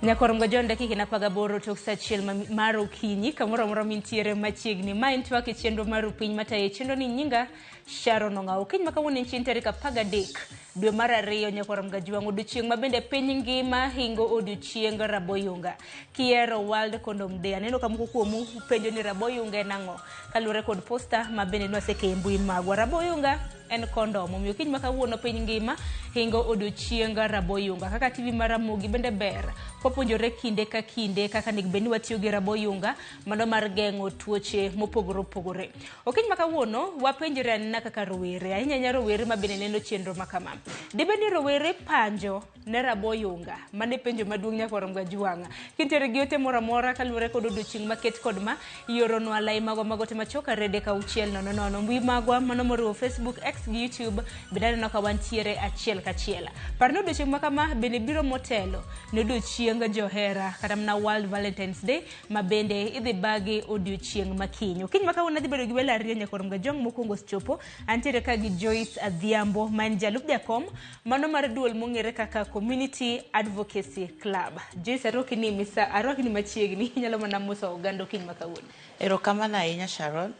Nyakwar Mgajon dakika en 18 tok saa achiel mar okinyi kamoro amora mintiere machiegni. Ma en twak e chenro mar Rupiny matayo e chenro ni nyinga Sharon Ong'awo. Okinyi ma kawuono en chieng' tarik 13 dwe mar ariyo Nyakwar Mgajwang' odiochieng' ma bende piny ngima hingo odiochieng Raboyunga. Kiero World Condom Day. Aneno ka moko kuomu penjo ni Raboyunga en ang'o? Kaluwore kod posta ma bende nwasekeyo e mbui magwa. Raboyunga en kondom. Omiyo kiny ma kawuono piny ngima hingo odiochieng Raboyunga. Kaka TV mar Ramogi bende ber kwapuonjore kinde ka kinde kaka onego bed ni watiyo gi Raboyunga mano mar geng'o tuoche mopogore opogore. Okinyi ma kawuono wapenjore anena kaka rowere, ahinya ahinya rowere ma bende neno chenro ma kama. Dibed ni rowere panjo ne Raboyunga? Mano e penjo maduong' nyakwar Mgajwang'. Kintiere gi ote moro amora kaluwore kod odiochieng' maket kod ma, ioronwa lai magwa mag ote machuok 3 6 0 0. Mbui magwa mano moriwo Facebook, X gi YouTube bende aneno ka wantiere achiel kachiel. Par ni odiochieng' ma kama bende biro motelo ne odiochieng johera kata mana World Valentine's Day ma bende idhi bagi odiochieng' ma kiny. Okinyi ma kawuono adhi bedo gi welo ariyo nyakwar Mgajwang' mokwongo osechopo. Antiere ka gi Joyce Adhiambo ma en jalup jakom mano mar duol mong'ere kaka Community Advocacy Club. Joyce arwaki ni misa arwaki ni machiegni inyalo mana moso oganda okinyi ma kawuono. Erokamano ahinya Sharon.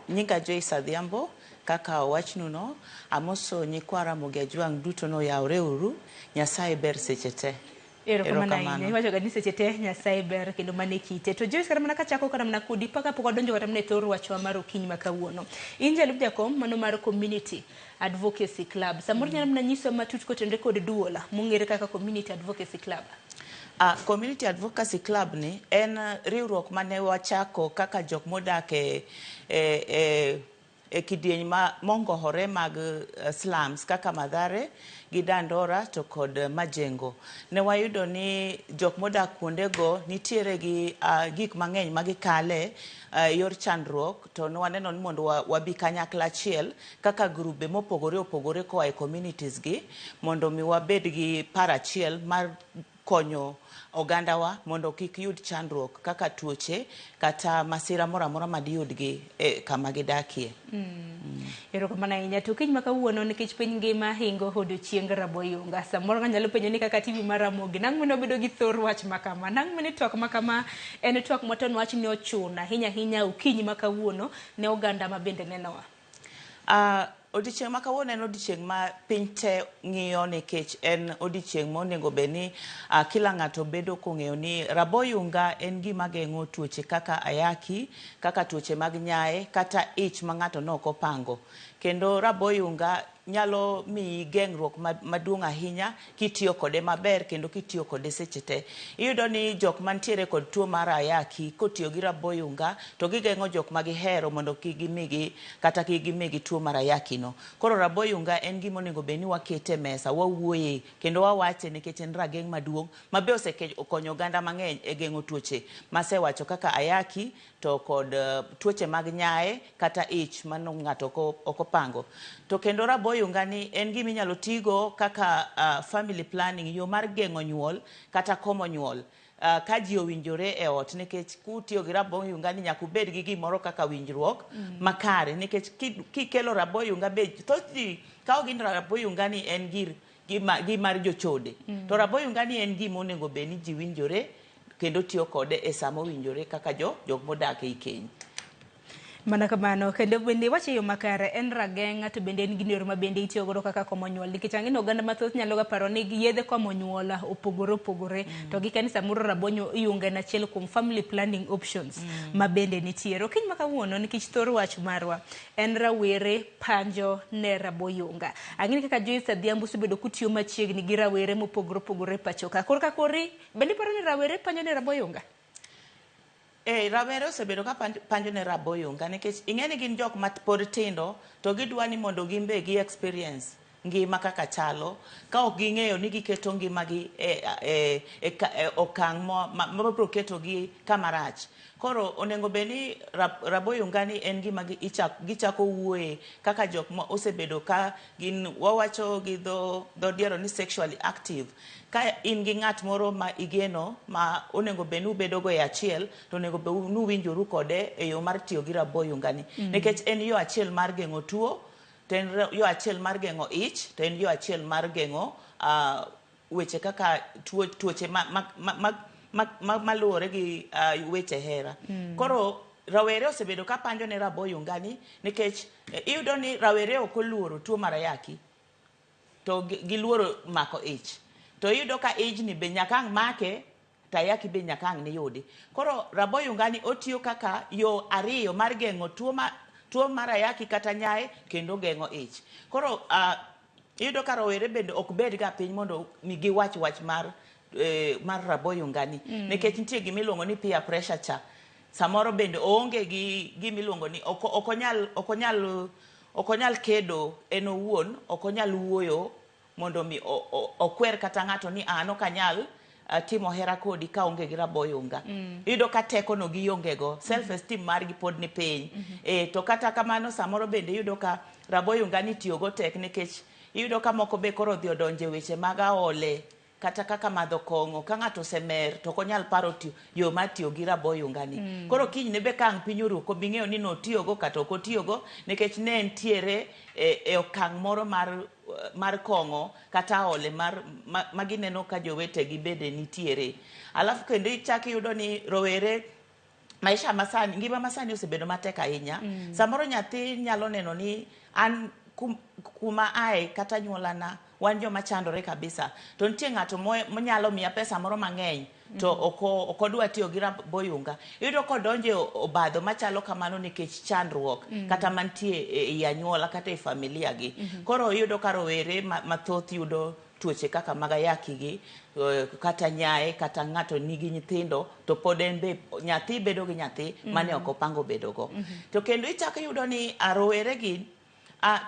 Nyinga Joyce Adhiambo kaka owachnu no, amoso nyikwa Ramogi Ajwang' duto noyawre uru, Nyasaye ber seche te. Erokamano ahinya. Iwacho ga ni seche te Nyasaye ber kendo mano e kite. To Joyce kata mana kachako kata mana kodi paka pok wadonjo kata mana e thor wachwa mar okinyi ma kawuono. In jalup jakom mano mar Community Advocacy Club. Samoro inyalo mana nyiswa matut kotenore kod duol mong'ere kaka Community Advocacy Club. Community Advocacy Club ni en riwruok mane wachako kaka jok modak e kidieny ma mongohore mag slums kaka Mathare gi Dandora to kod Majengo. Ne wayudo ni jok modak kuondego nitiere gi gik mang'eny ma gikale yor chandruok to ne waneno ni mondo wabi kanyakla achiel kaka grube mopogore opogore koa e communities gi mondo mi wabed gi paro achiel mar konyo ogandawa mondo kik yud chandruok kaka tuoche kata masira moro amora madiyudgi e kama gidakie. Erokamano ahinya. To kiny ma kawuono nikech piny ngima hingo odiochieng Raboyunga. Samoro ng'ato nyalo penjo ni kaka TV mar Ramogi nang'o mane wabedo gi thor wach ma kama? Nang'o mane twak ma kama en twak ma wach ni ochuno ahinya ahinya okinyi ma kawuono ne oganda ma bende nenowa? Odiochieng' ma kawuono en odiochieng' ma piny te ng'iyo nikech en odiochieng' monego bed ni kila ng'ato bedo kong'eyo ni raboyunga en gima geng'o tuoche kaka ayaki, kaka tuoche mag nyae, kata ich ma ng'ato ne ok opango. Kendo raboyunga nyalo miyi geng'ruok maduong' ahinya kitiyo kode maber kendo kitiyo kode seche te. Iyudo ni jok mantiere kod tuo mar ayaki kotiyo gi raboyunga to gigeng'o jok ma gihero mondo kik gimigi kata kik gimigi tuo mar ayaki no. Koro raboyunga en gima onego bed ni wakete e mesa, wawuoye kendo wawache nikech en rageng' maduong' ma be osekonyo oganda mang'eny e geng'o tuoche masewacho kaka ayaki to kod tuoche mag nyae kata ich mano ng'ato ok opango. To kendo raboyunga ni en gima inyalo tigo kaka family planning, yo mar geng'o nyuol kata komo nyuol. Ka ji owinjore e ot nikech kutiyo gi raboyunga ni nyaka ubed gi gimoro kaka winjruok makare nikech kikelo raboyunga be thoth ji kawo gi ni raboyunga ni en gir gi mar jochode. To raboyunga ni en gima onego bed ni ji winjore kendo tiyo kode e sama owinjore kaka jok modak ei keny. Mana kamano kendo bende iwacho e yo makare en rageng' to bende en gino ma bende itiyo godo kaka komo nyuol nikech ang'e ni oganda mathoth nyalo ga paro ni yedhe komo nyuol opogore opogore to gikia ni samoro raboyunga en achiel kuom family planning options ma bende nitiere. Okinyi ma kawuono nikech thor wach marwa en rawere panjo ne raboyunga. Ang'e ni kaka Joyce Adhiambo osebedo kutiyo machiegni gi rawere mopogore opogore e pacho ka. Korka kori bende iparo ni rawere panjo ne raboyunga? Rawere osebedo ka panjo ne raboyunga nikech ing'e ni gin jok ma pod tindo to gidwa ni mondo gin be gi experience ngima kaka chalo ka ok ging'eyo ni giketo ngimagi e okang' mabiro ketogi kama rach. Koro onego bed ni raboyunga ni en gima gichako wuoye kaka jok ma osebedo ka gin wawacho gi dho diero ni sexually active. Ka in gi ng'at moro ma igeno ma onego bed ni ubedo go e achiel to onego bed ni uwinjoru kode e yo mar tiyo gi raboyunga ni. Nikech en yo achiel mar geng'o tuo, to en yo achiel mar geng'o ich, to en yo achiel mar geng'o weche kaka tuoche maluwore gi weche hera. Koro rawere osebedo ka panjo ne raboyunga ni nikech iyudo ni rawere ok oluoro tuo mar ayaki to giluoro mako ich. To iyudo ka ijni be nyaka ang' make to ayaki be nyaka ang' niyudi. Koro raboyunga ni otiyo kaka yo ariyo mar geng'o tuo mar ayaki kata nyae kendo geng'o ich. Koro iyudo ka rowere bende ok bed ga piny mondo mi giwach wach mar raboyunga ni. Nikech nitie gima iluongo ni peer pressure cha. Samoro bende oonge gi gima iluongo ni ok onyal kedo en owuon, ok onyal wuoyo mondo mi okwer kata ng'ato ni an ok anyal timo hera kodi ka onge gi raboyunga. Iyudo ka teko no gionge go, self esteem margi pod ni piny. To kata kamano samoro bende iyudo ka raboyunga ni tiyo go tek nikech iyudo ka moko be koro odhi odonje weche mag aole kata kaka madho kong'o. Ka ng'ato osemer to ok onyal paro yo mar tiyo gi raboyunga ni. Koro kinyne be ka ang' piny oru ok obi ng'eyo ni notiyogo kata ok otiyogo nikech ne entiere e okang' moro mar kong'o kata aole ma gineno ka jowetegi bende nitiere. Alafu kendo ichak iyudo ni rowere maisha masani, ngima masani osebedo matek ahinya. Samoro nyathi nyalo neno ni an kuma ae kata anyuolana wan joma chandore kabisa. To nitie ng'ato monyalo miya pesa moro mang'eny to ok odwa tiyo gi raboyunga. Iyudo kodonjo e obadho machalo kamano nikech chandruok kata mantie ei anyuola kata e familia gi. Koro iyudo ka rowere mathoth yudo tuoche kaka mag ayaki gi, kata nyae kata ng'ato nigi nyithindo to pod en be nyathi bedo gi nyathi mane ok opango bedo go. To kendo ichako iyudo ni rowere gi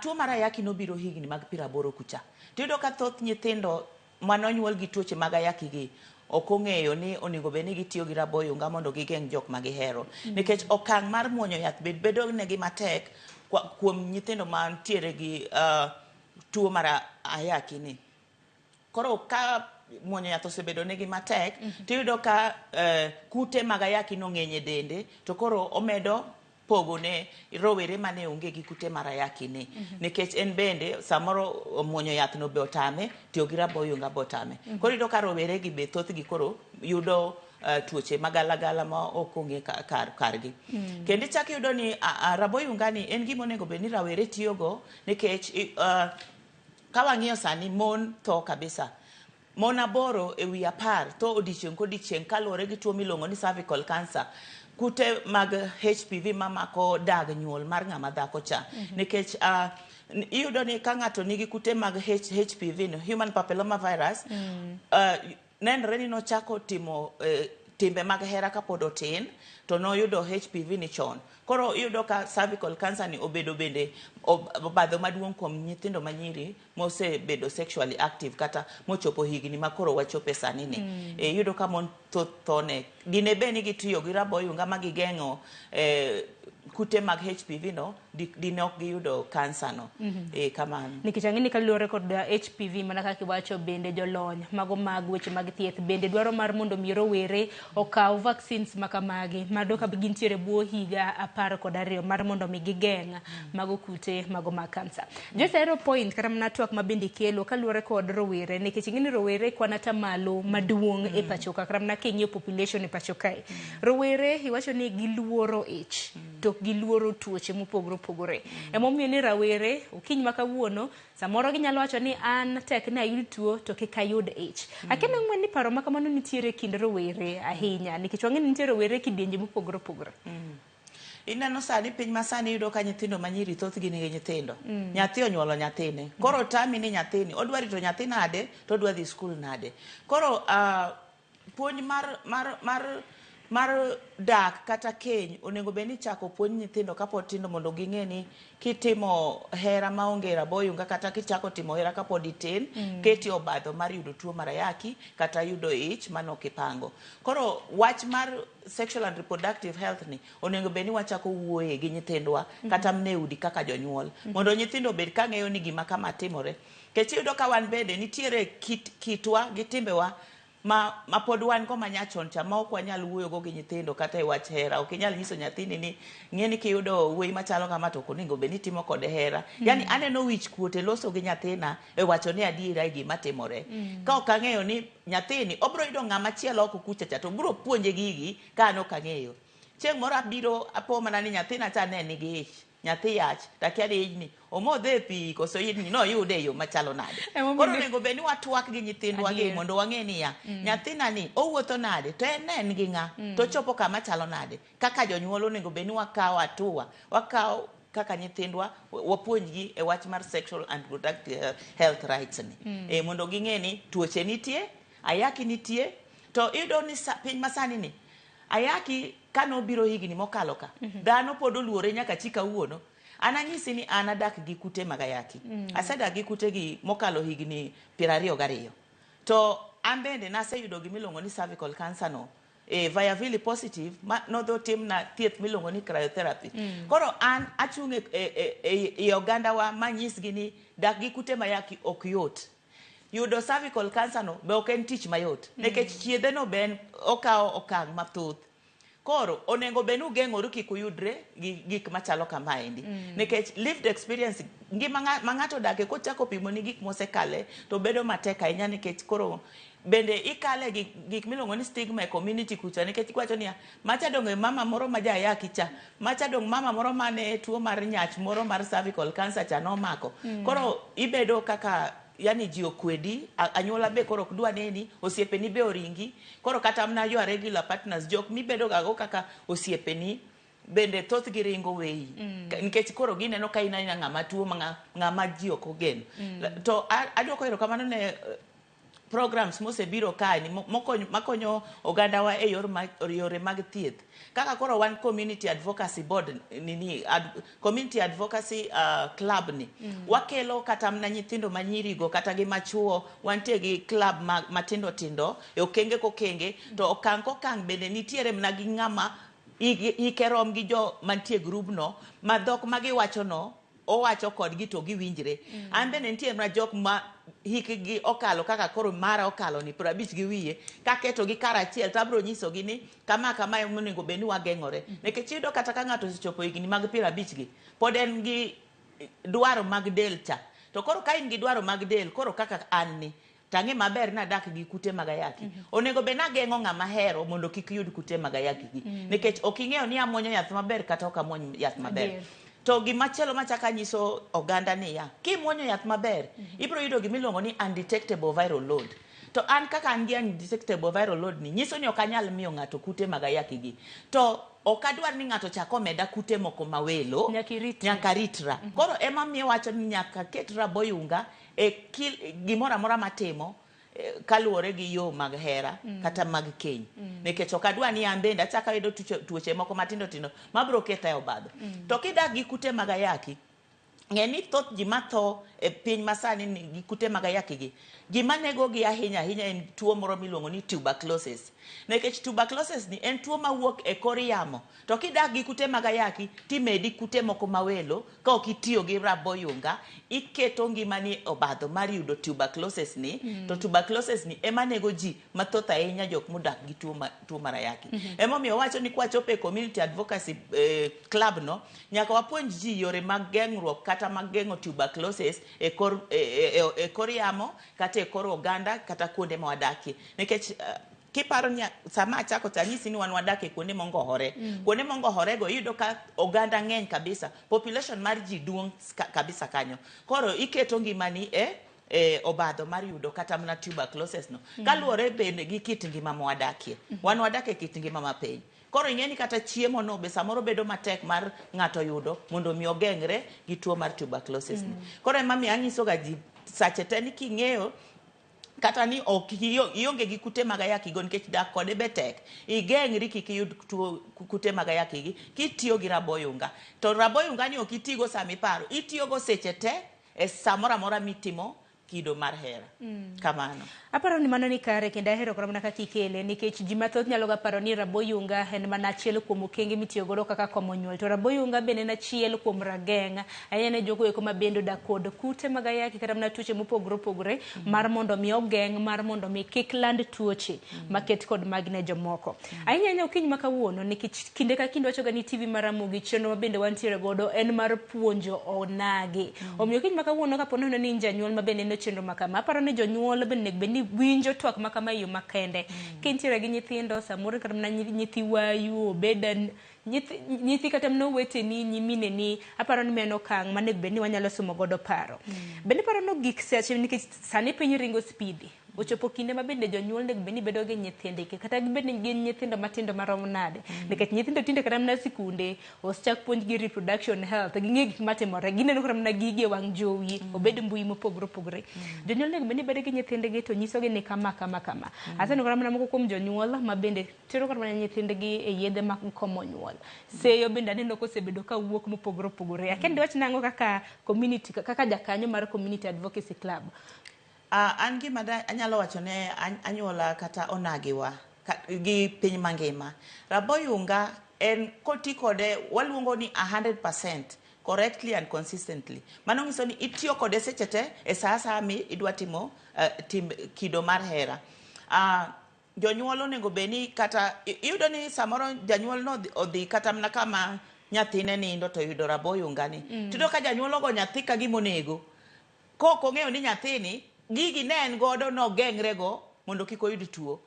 tuo mar ayaki nobiro higni mag 80 kucha. To iyudo ka thoth nyithindo manonyuol gi tuoche mag ayaki gi ok ong'eyo ni onego bed ni gitiyo gi raboyunga mondo gigeng' jok ma gihero. Nikech okang' mar muonyo yath bedo negi matek kuom nyithindo mantiere gi tuo mar ayaki ni. Koro ka muonyo yath osebedo negi matek, tiyudo ka kute mag ayaki no ng'eny e dende, to koro omedo pogo ne rowere mane onge gi kute mar ayaki ni. Nikech en bende samoro muonyo yath no be otame, tiyo gi raboyunga be otame. Koro iyudo ka rowere gi be thothgi koro yudo tuoche magalagala ma ok ong'e kargi. Kendo ichako iyudo ni raboyunga ni en gima onego bed ni rawere tiyogo nikech ka wang'iyo sani mon tho kabisa. Mon 8 e wi 10 tho odiochieng' kodiochieng' kaluwore gi tuo miluongo ni cervical cancer. Kute mag HPV mamako dag nyuol mar ng'ama dhako cha. Nikech iyudo ni ka ng'ato nigi kute mag HPV no, human papilloma virus, nenore ni nochako timo timbe mag hera kapod otin, to noyudo HPV ni chon. Koro iyudo ka cervical cancer ni obedo bende obadho maduong' kuom nyithindo manyiri mosebedo sexually active kata mochopo higni ma koro wachope sani ni. Iyudo ka mon thoth thone. Dine bed ni gitiyo gi raboyunga ma gigeng'o kute mag HPV no, dine ok giyudo kansa no. Kamano. Nikech ang'e ni kaluwore kod HPV mana kaka iwacho bende jolony mago mag weche mag thieth bende dwaro mar mondo mi rowere okaw vaccines makamagi mado ka gintiere bwo higa 12 mar mondo mi gigeng' mago kute mago mag kansa. Joyce, ahero point kata mana twak ma bende ikelo kaluwore kod rowere nikech ing'e ni rowere kwan atamalo maduong' e pacho ka kata mana king'iyo population e pacho kae. Rowere iwacho ni giluoro ich to ok giluoro tuoche mopogore opogore. Emomiyo ni rawere okinyi ma kawuono samoro ginyalo wacho ni an tek ni ayud tuo to kik ayud ich. Akia nang'o ni paro ma kamano nitiere e kind rowere ahinya nikech wang'e ni nitie rowere kidienje mopogore opogore. Ineno sani piny masani iyudo ka nyithindo manyiri thothgi nigi nyithindo. Nyathi onyuolo nyathine. Koro tami ni nyathini odwa rito nyathi nade to odwa dhi skul nade. Koro puonj mar dak kata keny onego bed ni ichako puonj nyithindo kapod tindo mondo ging'e ni kitimo hera maonge raboyunga kata kichako timo hera kapod itin, keti obadho mar yudo tuo mar ayaki kata yudo ich mane ok ipango. Koro wach mar sexual and reproductive health ni onego bed ni wachako wuoye gi nyithindwa kata mne udi kaka jonyuol mondo nyithindo obed ka ng'eyo ni gima kama timore. Nikech iyudo ka wan bende nitiere kitwa gi timbewa. ma pod wan go manyachon cha ma ok wanyal wuoyogo gi nyithindo kata e wach hera. Ok inyal nyiso nyathini ni ng'e ni kiyudo wuoyi machalo kama to ok onego bed ni itimo kode hera. Yani aneno wich kuot e loso gi nyathina e wacho ni adiera e gima timore. Ka ok ang'eyo ni nyathini obiro yudo ng'ama chielo oko kucha cha to biro puonje gigi ka an ok ang'eyo. Chieng' moro abiro apo mana ni nyathina cha ne nigi ich. Nyathi yach, to akia ni ijni omodhe e pi koso ijni noyude e yo machalo nade. Koro onego bed ni watwak gi nyithindwa gi mondo wang'e niya, nyathina ni owuotho nade, to en ne en gi ng'a, to ochopo kama chalo nade. Kaka jonyuol onego bed ni wakawo hatua, wakawo kaka nyithindwa wapuonjgi e wach mar sexual and reproductive health rights ni. E, mondo ging'e ni tuoche nitie, ayaki nitie, to iyudo ni piny masani ni ayaki kane obiro higni mokalo ka, dhano pod oluore nyaka chi kawuono. An anyisi ni an adak gi kute mag ayaki. Asedak gi kute gi mokalo higni 22. To an bende naseyudo gima iluongo ni cervical cancer no, e via vili positive ma nodhi otimna thieth miluongo ni cryotherapy. Koro an achung' e ogandawa manyisgi ni dak gi kute mag ayaki ok yot. Yudo cervical cancer no be ok en tich mayot nikech chiedhe no be en okawo okang' mathoth. Koro onego bed ni ugeng'oru kik uyudre gi gik machalo kamaendi. Nikech lived experience ngima ma ng'ato odake kochako pimo ni gik mosekale to bedo matek ahinya nikech koro bende ikale gi gik miluongo ni stigma e community kucha nikech iwacho niya macha dong' e mama moro ma ja ayaki cha, macha dong' mama moro mane tuo mar nyach moro mar cervical cancer cha nomako. Koro ibedo kaka yani ji okwedi, anyuola be koro ok dwa neni, osiepeni be oringi. Koro kata mana your regular partners, jok mibedo ga go kaka osiepeni bende thothgi ringo weyi. Nikech koro gineno ka in aina ng'ama tuo ma ng'ama ji ok ogeno. To adwoko erokamano ne programs mosebiro kae ni makonyo ogandawa e yor yore mag thieth. Kaka koro wan community advocacy board nini community advocacy club ni. Wakelo kata mana nyithindo manyirigo kata gi machuo, wantie gi club matindo tindo e okenge kokenge, to okang' kokang' bende nitiere mana gi ng'ama hike rom gi jo mantie e grubno, ma dhok ma giwacho no owacho kodgi to giwinjre. An bende nitie mana jok ma hikgi okalo kaka koro mara okalo ni 50 gi wiye, kaketogi karachiel to abiro nyisogi ni kama kama ema onego bed ni wageng'ore. Nikech iyudo kata ka ng'ato osechopo higni mag 50 gi, pod en gi dwaro mag del cha. To koro ka in gi dwaro mag del, koro kaka an ni, tang'e maber ni adak gi kute mag ayaki. Onego bed ni ageng'o ng'ama ahero mondo kik yud kute mag ayaki gi. Nikech ok ing'eyo ni amuonyo yath maber kata ok amuony yath maber. To gimachielo machako anyiso oganda niya, kimuonyo yath maber, ibiro yudo gimiluongo ni undetectable viral load. To an kaka an gi undetectable viral load ni, nyiso ni ok anyal miyo ng'ato kute mag ayaki gi. To ok adwar ni ng'ato chak omeda kute moko mawelo. Nyaka iritri. Nyaka ritra. Koro ema miyo wacho ni nyaka ket raboyunga e gimoro amora matimo kaluwore gi yo mag hera kata mag keny. Nikech ok adwa ni an bende achak ayudo tuoche moko matindo tindo mabiro keta e obadho. To kidak gi kute mag ayaki, ng'e ni thoth ji matho e piny masani ni gi kute mag ayaki gi, gima nego gi ahinya ahinya en tuo moro miluongo ni tuberculosis. Nikech tuberculosis ni en tuo mawuok e kor yamo. To kidak gi kute mag ayaki, timedi kute moko mawelo, ka ok itiyo gi raboyunga, iketo ngimani e obadho mar yudo tuberculosis ni, to tuberculosis ni ema nego ji mathoth ahinya jok modak gi tuo mar ayaki. Emomiyo wacho ni kwachopo e community advocacy club no, nyaka wapuonj ji yore mag geng'ruok kata mag geng'o tuberculosis e kor yamo kata e kor oganda kata kuonde ma wadakie. Nikech kiparo ni sama achako to anyisi ni wan wadak e kuonde mongohore. Kuonde mongohore go iyudo ka oganda ng'eny kabisa. Population mar ji duong' kabisa kanyo. Koro iketo ngimani e obadho mar yudo kata mana tuberculosis no. Kaluwore bende gi kit ngima mwadakie. Wan wadak e kit ngima mapiny. Koro ing'e ni kata chiemo no be samoro bedo matek mar ng'ato yudo mondo mi ogeng're gi tuo mar tuberculosis ni. Koro ema miyo anyiso ga ji sache te ni king'eyo kata ni ok ionge gi kute mag ayaki go nikech dak kode be tek, igeng'ri kik iyud tuo kute mag ayaki gi kitiyo gi raboyunga. To raboyunga ni ok itigo sama iparo, itiyogo seche te e samoro amora mitimo kido mar hera. Kamano. Aparo ni mano ni kare kendo ahero kata mana kaka ikele nikech ji mathoth nyalo ga paro ni raboyunga en mana achiel kuom okenge mitiyo godo kaka komo nyuol to raboyunga bende en achiel kuom rageng' ahinya ne jogo eko ma bende odak kod kute mag ayaki kata mana tuoche mopogore opogore mar mondo mi ogeng' mar mondo mi kik land tuoche maket kod magi ne jomoko. Ahinya ahinya okinyi ma kawuono nikech kinde ka kinde wachoga ni TV mar Ramogi chenro ma bende wantiere godo en mar puonjo onagi. Omiyo okinyi ma kawuono kapo nono ni in janyuol ma bende neno chenro ma kama, aparo ni jonyuol bende onego bed ni winjo twak ma kama e yo makende. Kintiere gi nyithindo samoro kata mana nyithi wayu, obed nyithi kata mana oweteni, nyimineni, aparo ni mano okang' ma onego bed ni wanyalo somo godo paro. Bende iparo ni ogik seche nikech sani piny ringo spidi. Ochopo kinde ma bende jonyuol onego bed ni bedo gi nyithindgi kata gibed ni gin nyithindo matindo marom nade. Nikech nyithindo tinde kata mana sikunde osechak puonjgi reproduction health, ging'e gik matimore, gineno kata mana gigi e wang' jowi, obed mbui mopogore opogore. Jonyuol onego bed ni bedo gi nyithindgi to nyisogi ni kama kama kama. Aseneno kata mana moko kuom jonyuol ma bende tero kata mana nyithindgi e yedhe mag komo nyuol. Seyo bende aneno kosebedo ka wuok mopogore opogore. Akia ni diwach nang'o kaka community, kaka jakanyo mar Community Advocacy Club. An gima da, anyalo wacho ne anyuola kata onagiwa gi piny mangima. Raboyunga en koti kode waluongo ni 100% correctly and consistently. Mano nyiso ni itiyo kode seche te e saa asaya mi idwa timo tim kido mar hera. Jonyuol onego bed ni kata iyudo ni samoro janyuol no odhi kata mana kama nyathine nindo to oyudo raboyunga ni. Tiyudo ka janyuol ogo nyathi ka gima onego. Kok ong'eyo ni nyathini gigi ne en godo nogeng're go mondo kik oyud tuo.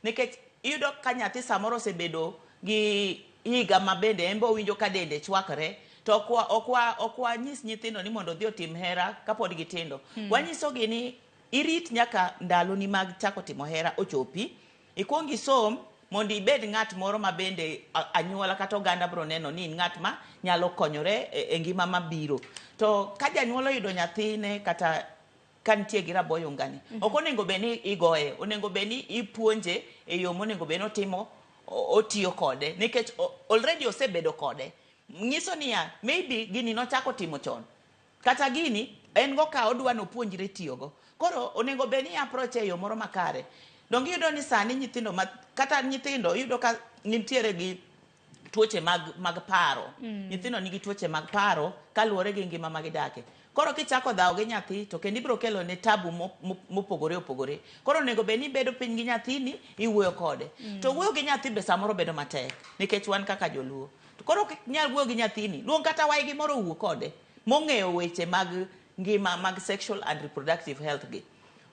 Nikech iyudo ka nyathi samoro osebedo gi higa ma bende en be owinjo ka dende chwakre to ok wanyis nyithindo ni mondo odhi otim hera kapod gitindo. Wanyisogi ni irit nyaka ndaloni mag chako timo hera ochopi, ikuong isom mondo ibed ng'at moro ma bende anyuola kata oganda biro neno ni in ng'at ma nyalo konyore e ngima mabiro. To ka janyuol oyudo nyathine kata ka nitie gi raboyunga ni, ok onego bed ni igoye, onego bed ni ipuonje e yo monego bed ni otimo, otiyo kode nikech already osebedo kode. Nyiso niya, maybe gini nochako timo chon. Kata gini en go ka odwa nopuonjre tiyogo. Koro onego bed ni approach e yo moro makare. Donge iyudo ni sani nyithindo ma, kata nyithindo iyudo ka nitiere gi tuoche mag paro. Nyithindo nigi tuoche mag paro kaluwore gi ngima ma gidake. Koro kichako dhawo gi nyathi to kendo ibiro kelo ne tabu mopogore opogore. Koro onego bed ni ibedo piny gi nyathini iwuoyo kode. To wuoyo gi nyathi be samoro bedo matek nikech wan kaka joluo. To koro ok inyal wuoyo gi nyathini, luong kata waygi moro owuo kode mong'eyo weche mag ngima mag sexual and reproductive health gi.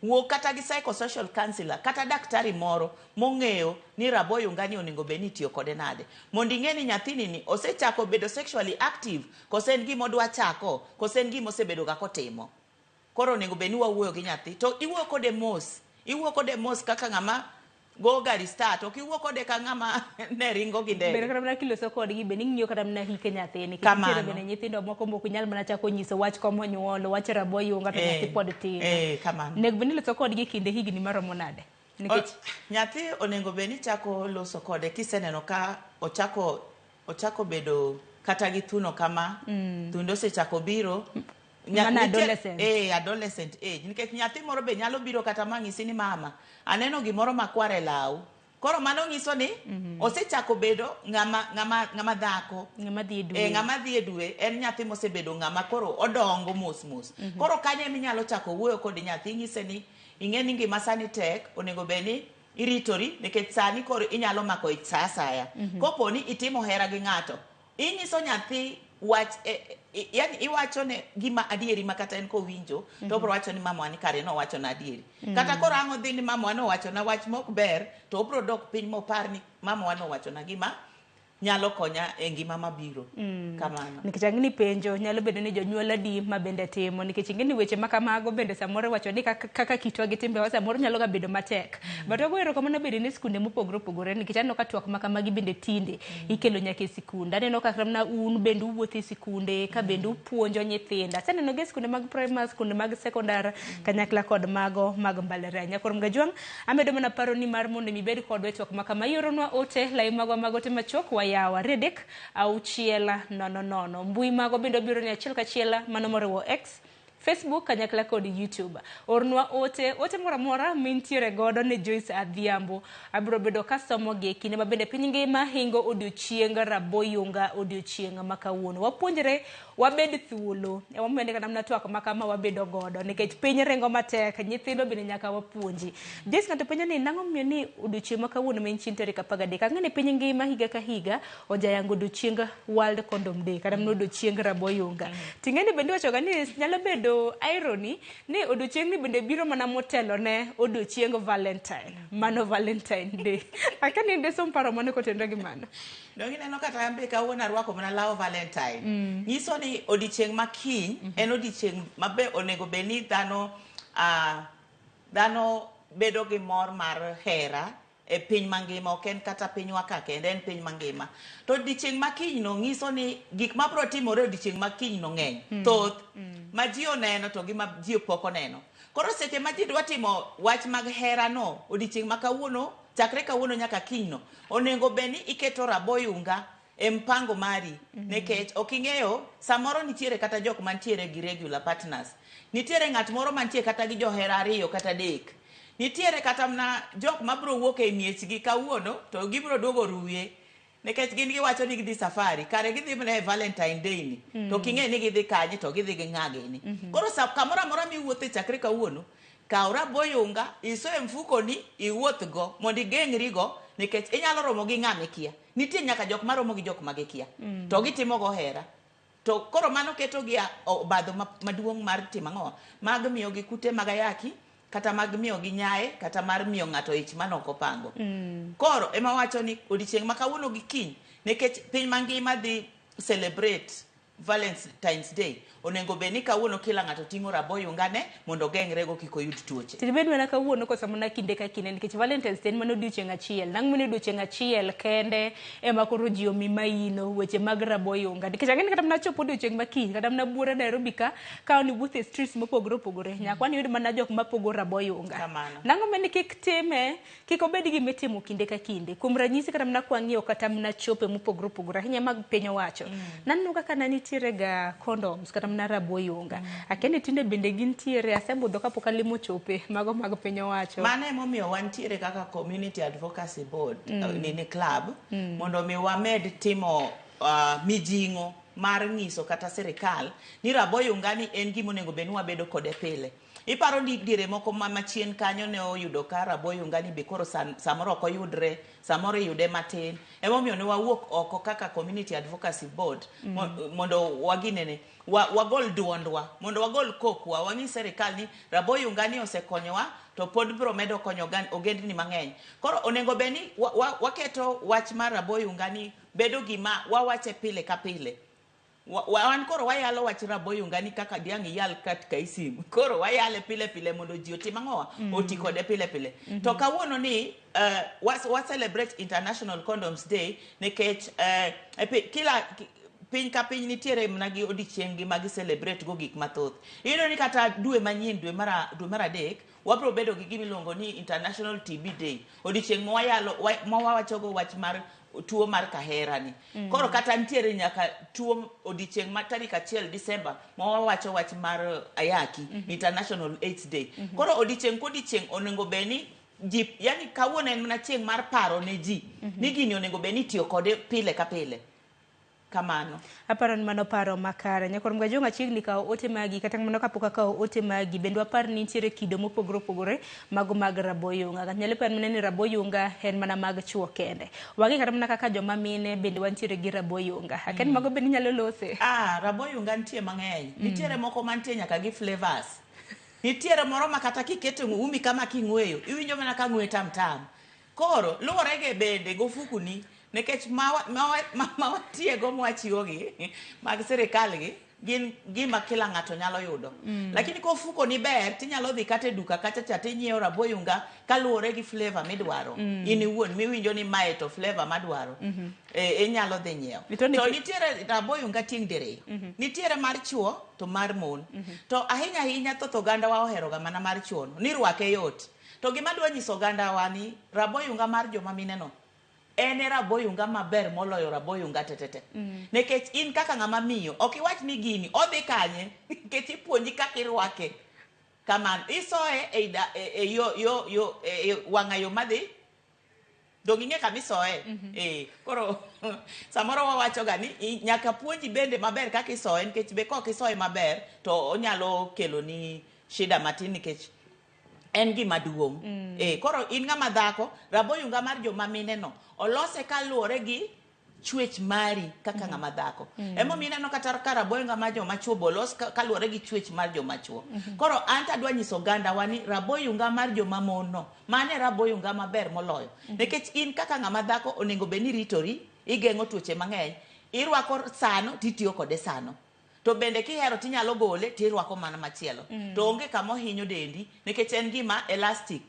Wuo kata gi psychosocial counselor kata daktari moro mong'eyo ni raboyunga ni onego bed ni itiyo kode nade. Mondo ing'e ni nyathini ni osechako bedo sexually active kose en gima odwa chako kose en gima osebedo ga kotimo. Koro onego bed ni wawuoyo gi nyathi to iwuoyo kode mos. Iwuoyo kode mos kaka ng'ama go gari start, ok iwuo kode ka ng'ama ne ringo gi ndege. Bende kata mana kiloso kodgi bende ing'iyo kata mana hike nyathini. Nikech nitiere bende nyithindo moko mok nyal mana chako nyiso wach komo nyuol, wach raboyunga to nyathi pod tin. Kamano. Onego bed ni iloso kodgi kinde higni maromo nade? Nikech Nyathi onego bed ni chako loso kode kiseneno ka ochako bedo kata gi thuno kama, thunde osechako biro. Mana adolescent. Adolescent age. Nikech nyathi moro be nyalo biro kata ma ng'isi ni mama, aneno gimoro makwar e law. Koro mano nyiso ni osechako bedo ng'ama dhako. Ng'ama dhi e dwe. Ng'ama dhi e dwe en nyathi mosebedo ng'ama koro odongo mos mos. Koro kanyo ema inyalo chako wuoyo kod nyathi, inyise ni ing'e ni ngima sani tek, onego bed ni iritori nikech sani koro inyalo mako ich sa asaya. Kopo ni itimo hera gi ng'ato, inyiso nyathi wach, yani iwacho ne gima adieri ma kata en kowinjo, to obiro wacho ni mama ni kare nowacho na adieri. Kata koro ang' odhi ni mama nowacho na wach mok ber, to obiro dok piny mopar ni mama nowacho na gima nyalo konya e ngima mabiro. Kamano. Nikech ang'e ni penjo nyalo bedo ni jonyuol adi ma bende timo, nikech ing'e ni weche ma kamago bende samoro iwacho ni kaka kitwa gi timbewa samoro nyalo ga bedo matek. But wago erokamano bende ne skunde mopogore opogore, nikech aneno ka twak ma kamagi bende tinde ikelo nyaka e sikunde. Aneno ka kata un bende uwuotho e sikunde, ka bende upuonjo nyithindo. Aseneno gi e sikunde mag primary, sikunde mag secondary, kanyakla kod mago mag mbalariany. Nyakwar Mgajwang', amedo mana paro ni mar mondo mi ibed kodwa e twak ma kama, ioronwa ote, lai magwa mag ote machuok, wayawo 3 6 0 0. Mbui mago bende obiro ni achiel kachiel, mano moriwo X, Facebook kanyakla kod YouTube. Ornwa ote, ote moro amora mintiere godo ne Joyce Adhiambo. Abiro bedo kasomogi e kinde ma bende piny ngima hingo odiochieng Raboyunga odiochieng' ma kawuono. Wapuonjre wabed thuolo. Emomiyo kata mana twak ma kama wabedo godo nikech piny ringo matek, nyithindo bende nyaka wapuonji. Joyce ng'ato penjo ni nang'o momiyo ni odiochieng' ma kawuono ma en chieng' tarik 13. Ang'e ni piny ngima higa ka higa ojayango odiochieng World Condom Day kata mana odiochieng Raboyunga. Ting'e ni bende iwachoga ni nyalo bedo irony ni odiochieng'ni bende biro mana motelo ne odiochieng Valentine. Mano Valentine Day. Akia ni desom paro mane kotenore gi mano. Donge ineno kata an be kawuono arwako mana law Valentine. Nyiso ni odiochieng' ma kiny en odiochieng' ma be onego bed ni dhano dhano bedo gi mor mar hera e piny mangima, ok en kata pinywa ka kende, en piny mangima. To odiochieng' ma kiny no nyiso ni gik mabiro timore odiochieng' ma kiny no ng'eny, thoth, ma ji oneno to gi ma ji pok oneno. Koro seche ma ji dwa timo wach mag hera no, odiochieng' ma kawuono, chakre kawuono nyaka kiny no, onego bed ni iketo raboyunga e mpango mari, nikech ok ing'eyo samoro nitiere kata jok mantiere gi regular partners, nitiere ng'at moro mantie kata gi johera 2 kata 3, nitiere kata mana jok mabiro wuok e miechgi kawuono to gibiro duogo Ruye, nikech gin giwacho ni gidhi safari, kare gidhi mana e Valentine Day ni, to ok ing'e ni gidhi kanye to gidhi gi ng'a gini. Koro kamoro amora miwuothe chakre kawuono, kaw raboyunga, iso e mfukoni, iwuoth go mondo igeng'ri go, nikech inyalo romo gi ng'ama ikia. Nitie nyaka jok maromo gi jok ma gikia, to gitimo go hera. To koro mano keto gi obadho maduong' mar timo ang'o? Mag miyo gi kute mag ayaki, kata mag miyo gi nyae, kata mar miyo ng'ato ich mane ok opango. Koro ema wacho ni odiochieng' ma kawuono gi kiny, nikech piny mangima dhi celebrate Valentine's Day, onego bed ni kawuono kila ng'ato ting'o raboyunga ne mondo ogeng're go kik oyud tuoche. To dibed mana kawuono koso mana kinde ka kinde, nikech Valentine's Day en mana odiochieng' achiel. Nang' mana odiochieng' achiel kende ema koro ji omi maino weche mag raboyunga. Nikech ang'e ni kata mana chopo odiochieng' ma kiny, kata mana buora Nairobi ka, ka wan iwuotho e streets mopogore opogore, nyaka wan iyud mana jok mapogo raboyunga. Kamano. Nang'o mane kik time, kik obed gima itimo kinde ka kinde. Kuom ranyisi kata mana kwang'iyo kata mana chope mopogore opogore, ahinya mag piny owacho. Naneno kaka ne nitiere ga condoms kata mana raboyunga. Akia ni tinde bende gintiere, asebudho kapok alimo chope mago mag piny owacho. Mano emomiyo wantiere kaka Community Advocacy Board, nini club, mondo mi wamed timo mijing'o mar ng'iso kata sirikal ni raboyunga ni en gima onego bed ni wabedo kode pile. Iparo ni diere moko ma machien kanyo ne oyudo ka raboyunga ni be koro samoro ok oyudre, samoro iyude matin. Emomiyo ne wawuok oko kaka Community Advocacy Board mondo waginene, wagol duondwa, mondo wagol kokwa, wang'is sirikal ni raboyunga ni osekonyowa to pod biro medo konyo ogendni mang'eny. Koro onego bed ni waketo wach mar raboyunga ni bedo gima wawache pile ka pile. Wan koro wayalo wach raboyunga ni kaka diang' iyal kat ka isim. Koro wayale pile pile mondo ji otim ang'owa? Oti kode pile pile. To kawuono ni wa celebrate International Condoms Day nikech kila piny ka piny nitiere mana gi odiochieng' gi ma gi celebrate go gik mathoth. Iyudo ni kata dwe manyien, dwe mar 3, wabiro bedo gi gima iluongo ni International TB Day. Odiochieng' ma wayalo, ma wawachogo wach mar tuo mar kahera ni. Koro kata nitiere nyaka tuo odiochieng' ma tarik 1 December ma wawacho wach mar ayaki, International AIDS Day. Koro odiochieng' kodiochieng' onego bed ni ji, yani kawuono en mana chieng' mar paro ne ji ni gini onego bed ni itiyo kode pile ka pile. Kamano. Aparo ni mano paro makare. Nyakwar Mgajong' achiegni kawo ote magi, kata kamano kapok akawo ote magi, bende wapar ni nitiere kido mopogore opogore mago mag raboyunga. Ng'ato nyalo paro mana ni raboyunga en mana mag chuo kende. Wang'e kata mana kaka joma mine bende wantiere gi raboyunga. Akia ni mago bende inyalo lose. Raboyunga nitie mang'eny. Nitiere moko mantie nyaka gi flavors. Nitiere moro ma kata kiketo umi kama king'weyo, iwinjo mana ka ng'we tam tam. Koro luwore ge bende gofukuni, nikech ma watiego mwachiwogi mag sirikal gi gin gima kila ng'ato nyalo yudo. Lakini ka ofuko ni ber, tinyalo dhi kata e duka kacha cha tinyiewo raboyunga kaluwore gi flavor midwaro. In iwuon miwinjo ni mae to flavor madwaro. Inyalo dhi nyiewo. To To nitiere raboyunga tieng' diriyo. Nitiere mar chuo to mar mon. To ahinya ahinya thoth oganda wa oheroga mana mar chuo no, ni rwake yot. To gima adwa nyiso oganda wa ni raboyunga mar joma mine no En e raboyunga maber moloyo raboyunga tetete. Nikech in kaka ng'ama miyo, ok iwach ni gini odhi kanye, nikech ipuonji kaka irwake. Kamano, isoye e, da, e, e yo, yo, yo, e, e wang'a yo madhi donge ing'e kama isoye. Eh, koro samoro wawacho ga ni nyaka puonji bende maber kaka isoye, nikech be kok isoye maber to onyalo kelo ni shida matin, nikech en gima duong'. Eh, koro in ng'ama dhako, raboyunga mar joma mine no olose kaluwore gi chwech mari kaka ng'ama dhako. Emomiyo ineno kata ka raboyunga mar joma chuo be olos kaluwore gi chwech mar joma chuo. Koro an to adwa nyiso oganda wa ni raboyunga mar joma mon no, mano e raboyunga maber moloyo. Nikech in kaka ng'ama dhako onego bed ni ritori, igeng'o tuoche mang'eny, irwako sano titiyo kode sano. To bende kihero tinyalo gole tirwako mana machielo. To onge kama ohinyo dendi nikech en gima elastic.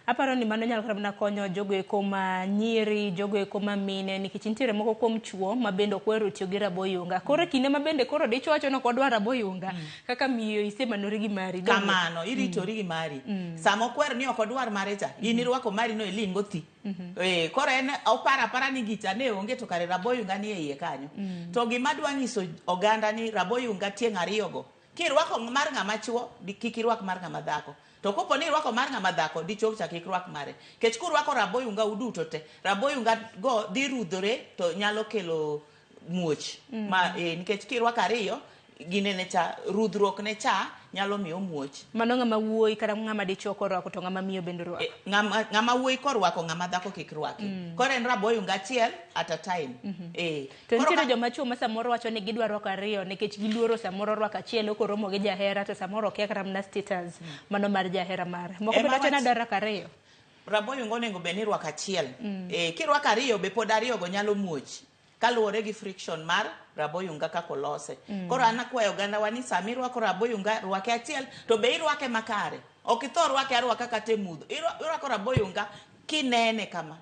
Aparo ni mano nyalo kata mana konyo jogo eko ma nyiri, jogo eko ma mine, nikech nitiere moko kuom chuo ma bende ok ohero tiyo gi raboyunga. Koro e kinde ma bende koro dichuo wacho ni ok wadwar raboyunga, kaka miyo isemanori gi mari. Donge? Kamano, iritori gi mari. Sama okwer ni ok odwar mare cha, in irwako mari no iling' go thi. Eh, koro en oparo apara ni gicha ne onge to kare raboyunga ni e iye kanyo. To gima adwa nyiso oganda ni raboyunga tieng' ariyo go, kirwako mar ng'ama chuo, kik irwak mar ng'ama dhako. To kopo ni irwako mar ng'ama dhako, dichuo cha kik rwak mare. Nikech kurwako raboyunga uduto te, raboyunga go dhi rudhore to nyalo kelo muoch. Ma, nikech kirwako ariyo, ginene cha, rudhruok ne cha nyalo miyo omuoch. Mano ng'ama wuoyi kata ng'ama dichuo korwako to ng'ama miyo bende orwako. E, ng'ama wuoyi korwako, ng'ama dhako kik rwaki. Koro en raboyunga achiel at a time. To nitiere joma chuo ma samoro wacho ni gidwa rwako ariyo nikech giluoro samoro rwako achiel okoromo gi jahera to samoro okia kata mana status mano mar jahera mare. Moko bende wacho ni adwa rwako ariyo. Raboyunga onego bed ni irwako achiel. Kirwako ariyo be pod ariyo go nyalo muoch. Kaluwore gi friction mar raboyunga kaka olose. Koro an akwayo oganda wa ni sama irwako raboyunga, rwake achiel, to be irwake makare. Ok itho rwake arwaka kata e mudho. Irwako raboyunga kinene kama.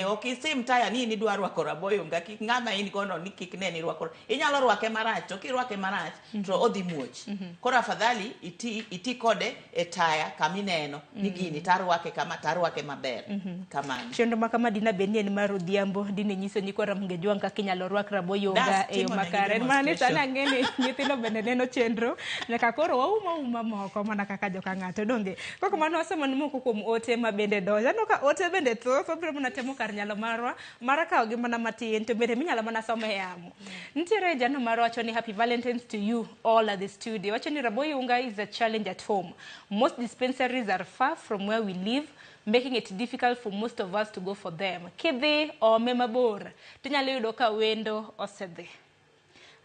Ok isim taya ni in idwa rwako raboyunga, kik ng'ama in gono ni kik ne ni irwako. Inyalo rwake marach, to kirwake marach to odhi muoch. Koro afadhali iti kode e taya kama ineno ni gini tarwake kama, tarwake maber. Kamano. Chenro ma kama dina bed ni en mar odhiambo, dine nyiso nyikwa Ramogi Ajwang' kaka inyalo rwak raboyunga Das e yo timo negi makare. En mana ni sani demonstration. ang'e ni nyithindo bende neno chenro, nyaka koro wauma uma moko mana kaka joka ng'ato donge. Kok mano wasomo ni moko kuom ote ma bende donjo. Aneno ka ote bende thoth, wabiro mana temo kar nyalo marwa mar kawo gi mana matin to bende minyalo mana somo e yamo. Nitiere jano mar wacho ni happy Valentine's to you all at the studio. Wacho ni raboyunga is a challenge at home. Most dispensaries are far from where we live, making it difficult for most of us to go for them. Kidhi ome mabor, tinyalo yudo ka wendo osedhi.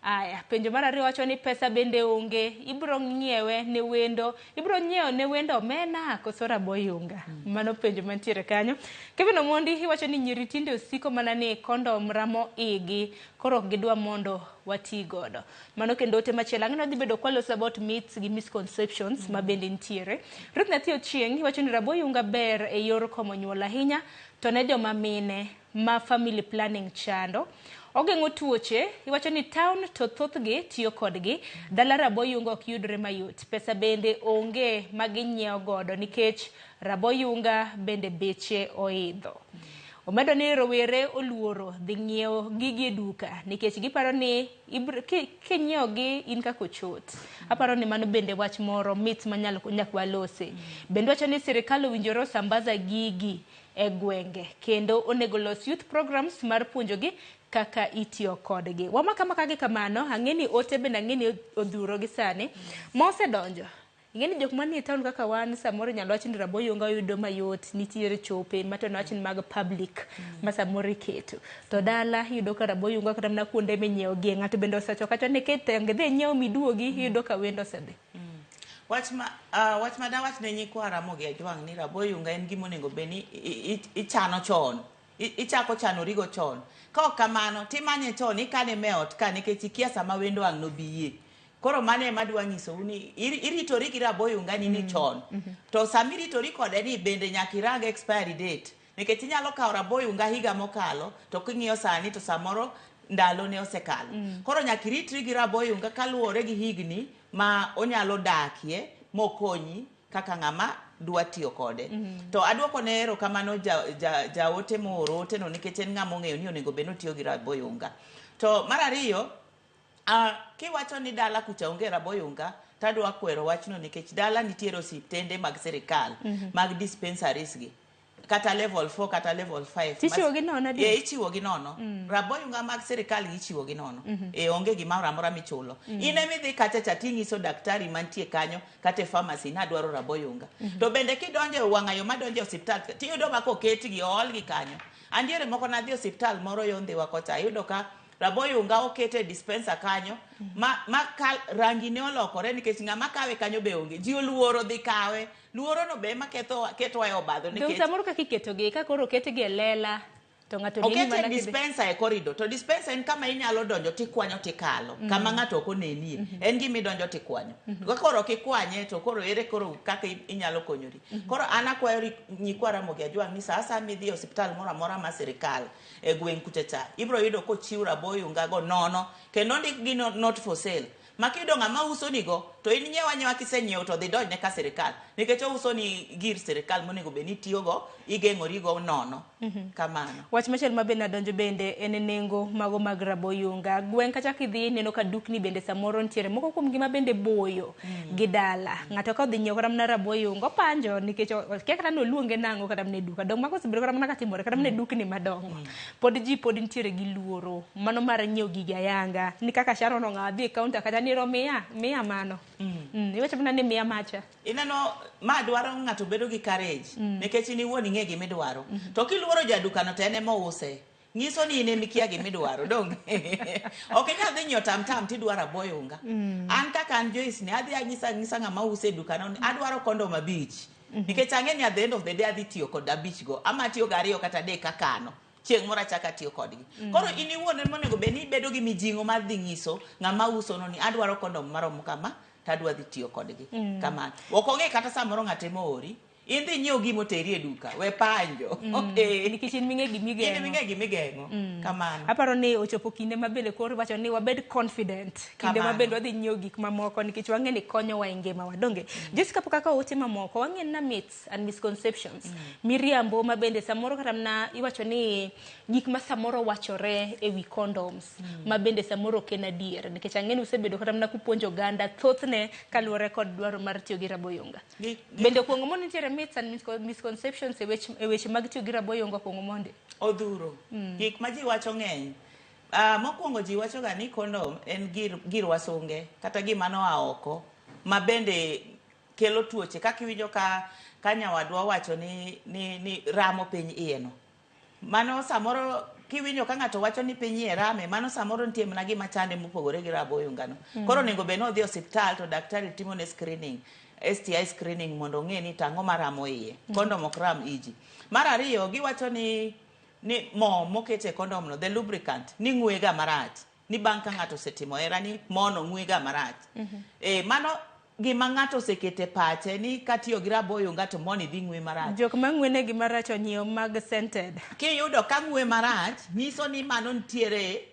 Aya, penjo mar ariyo wacho ni pesa bende onge, ibiro ng'iewe ne wendo, ibiro nyiewo ne wendo omena koso raboyunga? Mano penjo mantiere kanyo. Kevin Omondi iwacho ni nyiri tinde osiko mana ni kondom ramo igi, koro ok gidwa mondo wati godo. Mano kendo ote machielo, ang'e ni wadhi bedo kwaloso about myths gi misconceptions ma bende nitiere. Ruth Nyathi Ochieng' iwacho ni raboyunga ber e yor komo nyuol ahinya, to ne joma mine ma family planning chando. Ogeng'o tuoche, iwacho ni town to thothgi tiyo kodgi, dala raboyunga ok yudre mayot. Pesa bende onge ma ginyiewo godo nikech raboyunga bende beche oidho. Omedo ni rowere oluoro dhi ng'iewo gigi e duka nikech giparo ni kinyiewo gi in kaka ochot. Aparo ni mano bende wach moro mit manyalo nyaka walose. Bende wacho ni sirikal owinjore osambaza gigi e gwenge kendo onego los youth programs mar puonjogi kaka itiyo kodgi. Wamaka maka gi kamano, ang'e ni ote bende ang'e ni odhuro gi sani. Mosedonjo, ing'e ni jok manie town kaka wan samoro inyalo wach ni raboyunga yudo mayot, nitiere chope ma to wach ni mag public ma samoro iketo. To dala iyudo ka raboyunga kata mana kuonde minyiewo gie ng'ato bende osewacho kacha ni kiteng idhi inyiew miduogi iyudo ka wendo osedhi. Wach ma dawach ne nyikwa Ramogi Ajwang' ni raboyunga en gima onego bed ni ichano chon. Ichako chanorigo chon. Ka ok kamano, timanye chon, ikane me ot ka nikech ikia sama wendo ang' nobiyie. Koro mano ema adwa nyisou ni iritori gi raboyunga ni ni chon. To sama iritori kode ni bende nyaka irang expiry date. Nikech inyalo kawo raboyunga higa mokalo, to king'iyo sani to samoro ndalo ne osekalo. Koro nyaka iritri gi raboyunga kaluwore gi higni ma onyalo dakie mokonyi. kaka ng'ama dwa tiyo kode. To aduoko ne erokamano jaote mooro ote no nikech en ng'ama ong'eyo ni onego bed ni otiyo gi raboyunga. To mar ariyo, kiwacho ni dala kucha onge raboyunga, tadwa kwero wachno nikech dala nitiere osiptende mag sirikal, mag dispensaries gi. Kata level 4 kata level 5. Tichiwo gi nono adier? Eh, ichiwo gi nono. Raboyunga mag sirikal gi ichiwo gi nono. Eh, onge gimoro amora michulo. In ema idhi kacha cha ting'iso daktari mantie kanyo kata e pharmacy ni adwaro raboyunga. To bende kidonjo e wang'ayo madonjo e osiptal tiyudo ma koketgi oolgi kanyo. An diere moko nadhi e osiptal moro yo Ndhiwa kocha ayudo ka raboyunga oket e dispenser kanyo ma rangi ne olokore nikech ng'ama kawe kanyo be onge. Ji oluoro dhi kawe. Luoro no be ema kethowa e obadho nikech samoro kaka iketogi, ka koro oketgi e lela to ng'ato neni okete mana kidhi- dispenser e corridor to dispenser en kama inyalo donjo tikwanyo tikalo kama ng'ato ok onenie en gima idonjo tikwanyo ka koro ok ikwanye to koro ere koro kaka inyalo konyori koro an akwayo nyikwa Ramogi Ajwang' ni sa asaya midhi e osiptal moro amora mar sirikal e gweng' kucha cha ibiro yudo kochiw raboyunga go nono kendo ondikgi not for sale ma kiyudo ng'ama uso nigo to in nyiew anyiewa kisenyiewo to dhi donjne ka sirikal nikech ouso ni gir sirikal monego bed ni itiyogo igeng'origo nono kamano. Wach machielo ma bende adonjo bende en nengo mago mag raboyunga. Gweng' kacha kidhi ineno ka dukni bende samoro nitiere moko kuom gi ma bende boyo gi dala. Ng'ato ka odhi nyiewo kata mana raboyunga opanjo nikech okia kata ni oluonge nang'o kata mana e duka. Dong mago osebedo kata mana katimore kata mana e dukni madongo. Pod ji pod nitiere gi luoro mano mar nyiewo gigi ayanga ni kaka Sharon ong'awo adhi e counter kata ni miya miya mano. Iwacho mana ni miya macha. Ineno ma dwaro ng'ato bedo gi courage nikech in iwuon ing'e gima idwaro. To kiluoro jadukano to en ema ouse. Nyiso ni in ema ikia gima idwaro donge. Ok inyal dhi nyiewo tam tam tidwaro raboyunga. An kaka an Joyce ni adhi anyisa ng'ama uso e dukano ni adwaro kondom 5. Nikech ang'e ni at the end of the day adhi tiyo kod 5 go. Ama atiyo gi 2 kata 3 kakano. Chieng' moro achako atiyo kodgi. Koro in iwuon ema onego bed ni ibedo gi mijing'o mar dhi nyiso ng'ama uso no ni adwaro kondom maromo kama to adwa dhi tiyo kodgi. Kamano. Ok ong'e kata samoro ng'ato ema oori. In dhi nyiew gima oteri e duka, we panjo. Nikech in ming'e gima igeng'o. In ming'e gima igeng'o. Kamano. Aparo ni ochopo kinde ma bende koro iwacho ni wabed confident. Kinde ma bende wadhi nyiewo gik mamoko nikech wang'e ni konyowa e ngimawa. Donge? Jessica pok akawo ote mamoko, wang'e na myths and misconceptions. Miriambo ma bende samoro kata mana iwacho ni gik ma samoro wachore e wi condoms ma bende samoro ok en adier nikech ang'e ni usebedo kata mana kupuonjo oganda thothne kaluwore kod dwaro mar tiyo gi raboyunga. Bende okuongo mondi nitiere myths and misconceptions e weche mag tiyo gi raboyunga okuongo mondi? Odhuro. Gik ma ji wacho ng'eny. Mokwongo ji wacho ga ni kondom en gir wasunge kata gima noa oko ma bende kelo tuoche kaka iwinjo ka nyawadwa wacho ni ramo piny iye no. Mano samoro kiwinjo ka ng'ato wacho ni piny iye rame, mano samoro nitie mana gima chande mopogore gi raboyunga no. Koro onego bed ni odhi e osiptal to daktari timo ne screening, STI screening mondo ong'e ni to ang'o maramo iye. Kondom ok ram iji. Mar ariyo, giwacho ni mo moket e kondom no, the lubricant, ni ng'we ga marach. Ni bang' ka ng'ato osetimo hera ni mono ng'we ga marach. Mano gima ng'ato osekete pache ni katiyo gi raboyunga to moni dhi ng'we marach. Jok ma ng'we negi marach onyiewo mag scented. Kiyudo ka ng'we marach, nyiso ni mano nitiere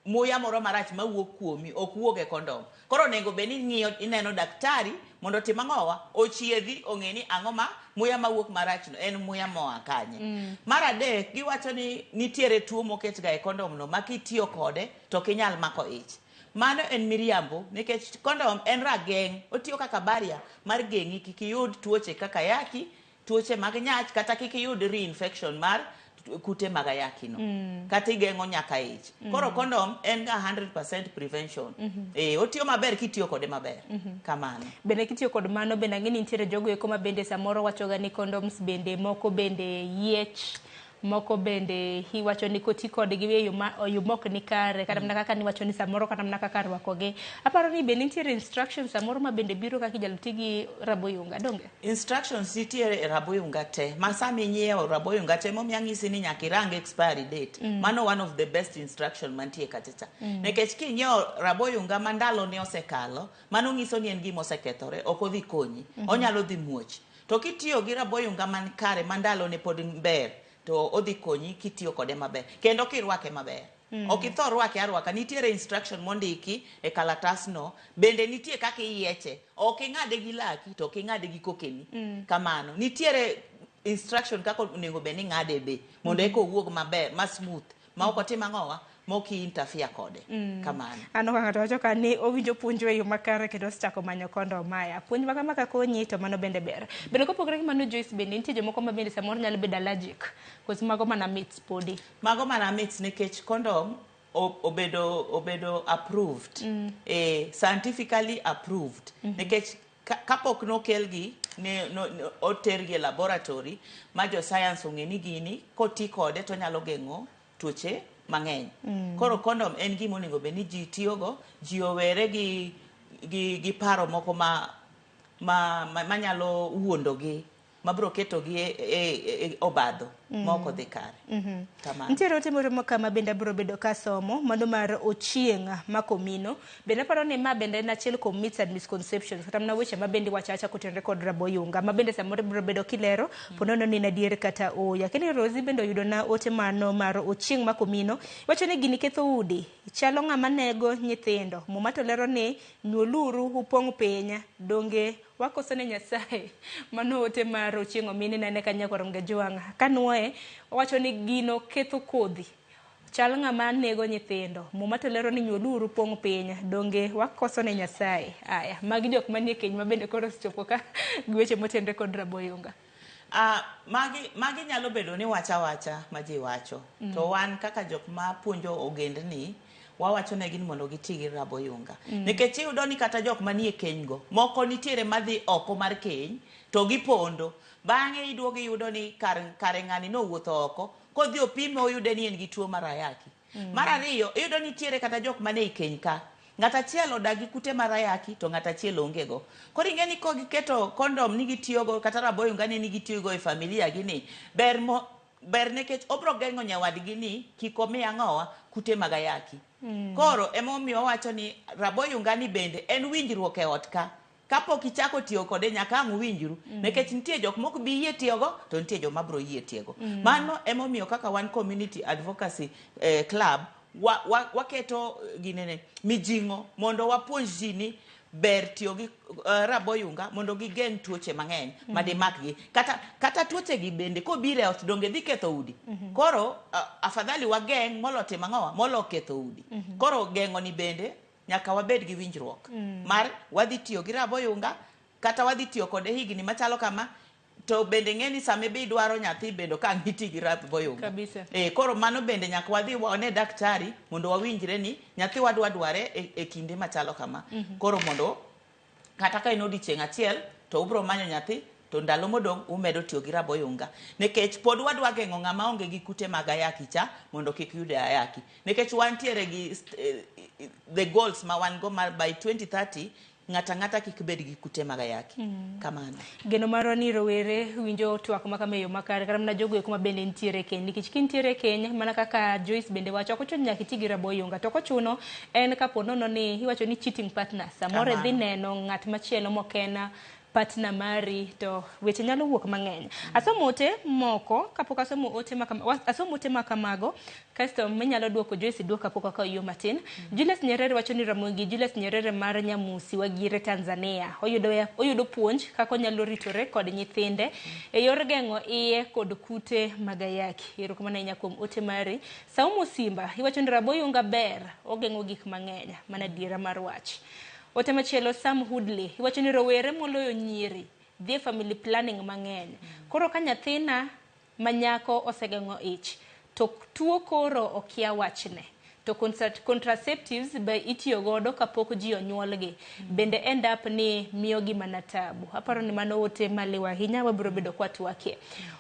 muya moro marach mawuok kuomi, ok wuog e kondom. Koro onego bed ni ineno daktari mondo otim ang'owa, ochiedhi ong'e ni ang'o ma muya mawuok marach no en muya moa kanye. Mar adek, giwacho ni nitiere tuo moket ga e kondom no ma kitiyo kode to ok inyal mako ich. Mano en miriambo nikech kondom en rageng', otiyo kaka barrier mar geng'i kik iyud tuoche kaka ayaki, tuoche mag nyach kata kik iyud reinfection mar kute mag ayaki no. Kata igeng'o nyaka ich. Koro kondom en ga 100% prevention. Otiyo maber kitiyo kode maber. Kamano. Bende kitiyo kod mano bende ang'e ni nitiere jogo eko ma bende samoro wachoga ni condoms bende moko bende yiech, moko bende iwacho ni koti kodgi e yo mok ni kare, kata mana kaka niwacho ni samoro kata mana kaka rwakogi. Aparo ni bende nitiere instructions samoro ma bende biro kaka inyalo ti gi raboyunga, donge? Instructions nitiere e raboyunga te. Ma sama inyiewo raboyunga te momiyo anyisi ni nyaka irang expiry date. Mano one of the best instruction mantie kacha cha. Nikech kinyiewo raboyunga ma ndalone osekalo, mano nyiso ni en gima osekethore, ok odhi konyi. Onyalo dhi muoch. To kitiyo gi raboyunga man kare ma ndalone pod ber, to odhi konyi kitiyo kode maber. Kendo kirwake maber. Ok itho rwake arwaka, nitiere instruction mondiki e kalatasno, bende nitie kaka iyieche. Ok ing'ade gi laki to ok ing'ade gi kokeni. Kamano. Nitiere instruction kaka onego bed ni ing'ade be mondo eka owuog maber, ma smooth, ma ok otim ang'owa, ma ok i-interfere kode. Kamano. Aneno ka ng'ato wacho ka ni owinjo puonjo e yo makare kendo osechako manyo kondom. Maya puonj ma kama ka konyi to mano bende ber. Bende kopogore gi mano Joyce, bende nitie jomoko ma bende samoro nyalo bedo allergic, koso mago mana myths podi? Mago mana myths nikech kondom obedo approved, scientifically approved, nikech kapok nokelgi ne no, no, otergi e laboratory ma jo science ong'e ni gini koti kode to nyalo geng'o tuoche mang'eny. Koro kondom en gima onego bed ni ji tiyogo, ji owere gi paro moko ma manyalo wuondogi, mabiro ketogi e obadho ma ok odhi kare. Kamano. Nitiere ote moro kama bende abiro bedo kasomo, mano mar Ochieng' Makomino. Bende aparo ni ma bende en achiel kuom myths and misconceptions, kata mana weche ma bende iwacho awacha kotenore kod raboyunga, ma bende samoro ibiro bedo kilero ponono ni en adier kata ooyo. Lakini Rosie bende oyudo na ote mano mar Ochieng' Makomino. Wacho ni gini ketho udi, chalo ng'ama nego nyithindo. Muma to lero ni nyuoluru upong' piny, donge wakoso ne Nyasaye. Mano ote mar Ochieng' Omini nene ka nyakwar Mgajwang'. Kanuoye, owacho ni gino ketho kodhi. Chal ng'ama nego nyithindo. Muma to lero ni nyuoluru pong' piny, donge wakoso ne Nyasaye. Aya, magi jok manie keny ma bende koro osechopo ka gi weche motenore kod raboyunga. Magi nyalo bedo ni wacha awacha ma ji wacho. To wan kaka jok ma puonjo ogendni, wawacho negi ni mondo giti gi raboyunga. Nikech iyudo ni kata jok manie keny go, moko nitiere madhi oko mar keny to gipondo. Bang'e iduogo iyudo ni kare ng'ani nowuotho oko, kodhi opime oyude ni en gi tuo mar ayaki. Mar ariyo, iyudo nitiere kata jok mane i keny ka. Ng'at achiel odak gi kute mar ayaki to ng'at achiel onge go. Koro ing'e ni kogiketo kondom ni gitiyogo kata raboyunga ni gitiyogo e familia gi ni ber mo ber nikech obro geng'o nyawadgi ni kik omi ang'owa kute mag ayaki. Koro emomiyo wawacho ni raboyunga ni bende en winjruok e ot ka. Kapok ichako tiyo kode nyaka ang' uwinjru. Nikech nitie jok mok bi yie tiyogo to nitie joma bro yie tiyogo. Mano emomiyo kaka wan community advocacy club waketo ginene mijing'o mondo wapuonj ji ni ber tiyo gi raboyunga mondo gigeng' tuoche mang'eny madimakgi. Kata tuoche gi bende kobiro e ot donge dhi ketho udi. Koro afadhali wageng' molo timo ang'owa molo ketho udi. Koro geng'o ni bende nyaka wabed gi winjruok mar wadhi tiyo gi raboyunga kata wadhi tiyo kode higni machalo kama, to bende ng'e ni sama ibi dwaro nyathi bende ok ang' iti gi raboyunga. Kabisa. Koro mano bende nyaka wadhi wane daktari mondo wawinjre ni nyathi wadwa dware e kinde machalo kama. Koro mondo kata ka en odiochieng' achiel to ubro manyo nyathi to ndalo modong' umedo tiyo gi raboyunga. Nikech pod wadwa geng'o ng'ama onge gi kute mag ayaki cha mondo kik yude ayaki. Nikech wantiere gi the goals ma wan go mar by 2030 ng'ata ang'ata kik bed gi kute mag ayaki. Kamano. Geno marwa ni rowere winjo twak ma kama e yo makare, kata mana jogo eko ma bende nitiere e keny, nikech kintiere e keny mana kaka Joyce bende wacho, ok ochuno nyaka iti gi raboyunga, to kochuno en kapo nono ni iwacho ni cheating partner, samoro idhi neno ng'at machielo mok en partner mari, to weche nyalo wuok mang'eny. Asomo ote moko kapok asomo ote ma asomo ote ma kamago, kasto minyalo duoko Joyce duok kapok akawo yo matin. Julius Nyerere wacho ni Ramogi Julius Nyerere mar Nyamusi Wagire Tanzania oyudo puonj kaka onyalo ritore kod nyithinde e yor geng'o iye kod kute mag ayaki. Erokamano ahinya kuom ote mari. Saumu Simba iwacho ni raboyunga ber, ogeng'o gik mang'eny, mana adiera mar wach. Ote machielo Sam Hoodley iwacho ni rowere moloyo nyiri dhi e family planning mang'eny. Koro ka nyathina ma nyako osegeng'o ich to tuo koro okia wachne. To contraceptives be itiyo godo kapok ji onyuolgi. Bende end up ni miyogi mana tabu. Aparo ni mano ote maliw ahinya, wabiro bedo kwatwakie.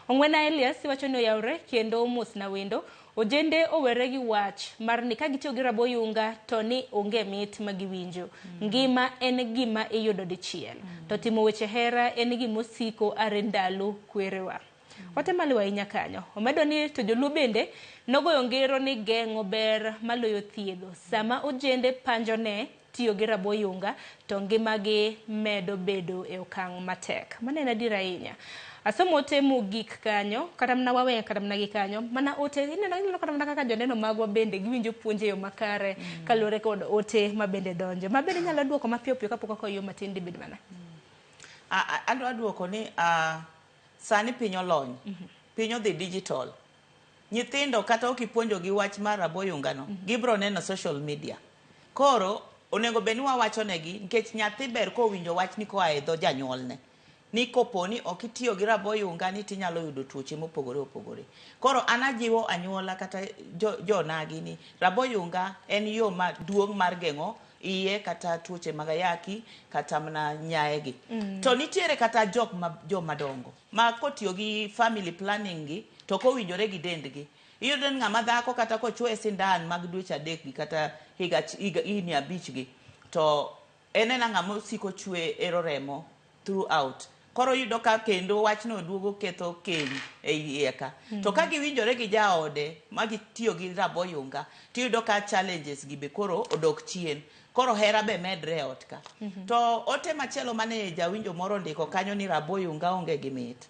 Ong'wena Elias iwacho ni oyawre kendo mosna wendo. Ojende owere gi wach mar ni ka gitiyo gi raboyunga to ni onge mit ma giwinjo. Ngima en gima iyudo dichiel. To timo weche hera en gima osiko are ndalo kwerewa. Ote maliw ahinya kanyo. Omedo ni to joluo bende nogoyo ngero ni geng'o ber maloyo thiedho. Sama ojende panjone tiyo gi raboyunga to ngimagi medo bedo e okang' matek. Mano en adier ahinya. Asomo ote mogik kanyo, kata mana waweyo kata mana gi kanyo, mana ote, ineno ineno kata mana kaka joneno magwa bende giwinjo puonj e yo makare kaluwore kod ote ma bende donjo. Ma bende inyalo duoko mapiyo piyo kapok okoyo matin dibed mana. Adwa duoko ni sani piny olony, piny odhi digital. Nyithindo kata ok ipuonjogi wach mar raboyunga no, gibro neno social media. Koro onego bed ni wawacho negi nikech nyathi ber kowinjo wachni koa e dho janyuolne. Ni kopo ni ok itiyo gi raboyunga ni tinyalo yudo tuoche mopogore opogore. Koro an ajiwo anyuola kata jonagi ni raboyunga en yo maduong' mar geng'o iye kata tuoche mag ayaki kata mana nyae gi. To nitiere kata jok ma joma dongo ma kotiyo gi family planning gi to ok owinjore gi dendgi. Iyudo ni ng'ama dhako kata kochuoye sindan mag dweche adek gi kata higa higni abich gi to en ena ng'ama osiko chwe ero remo throughout. Koro iyudo ka kendo wachno duogo ketho keny e iye ka. To ka giwinjore gi jaode ma gitiyo gi raboyunga tiyudo ka challenges gi be koro odok chien. Koro hera be medre e ot ka. To ote machielo mane jawinjo moro ondiko kanyo ni raboyunga onge gi mit.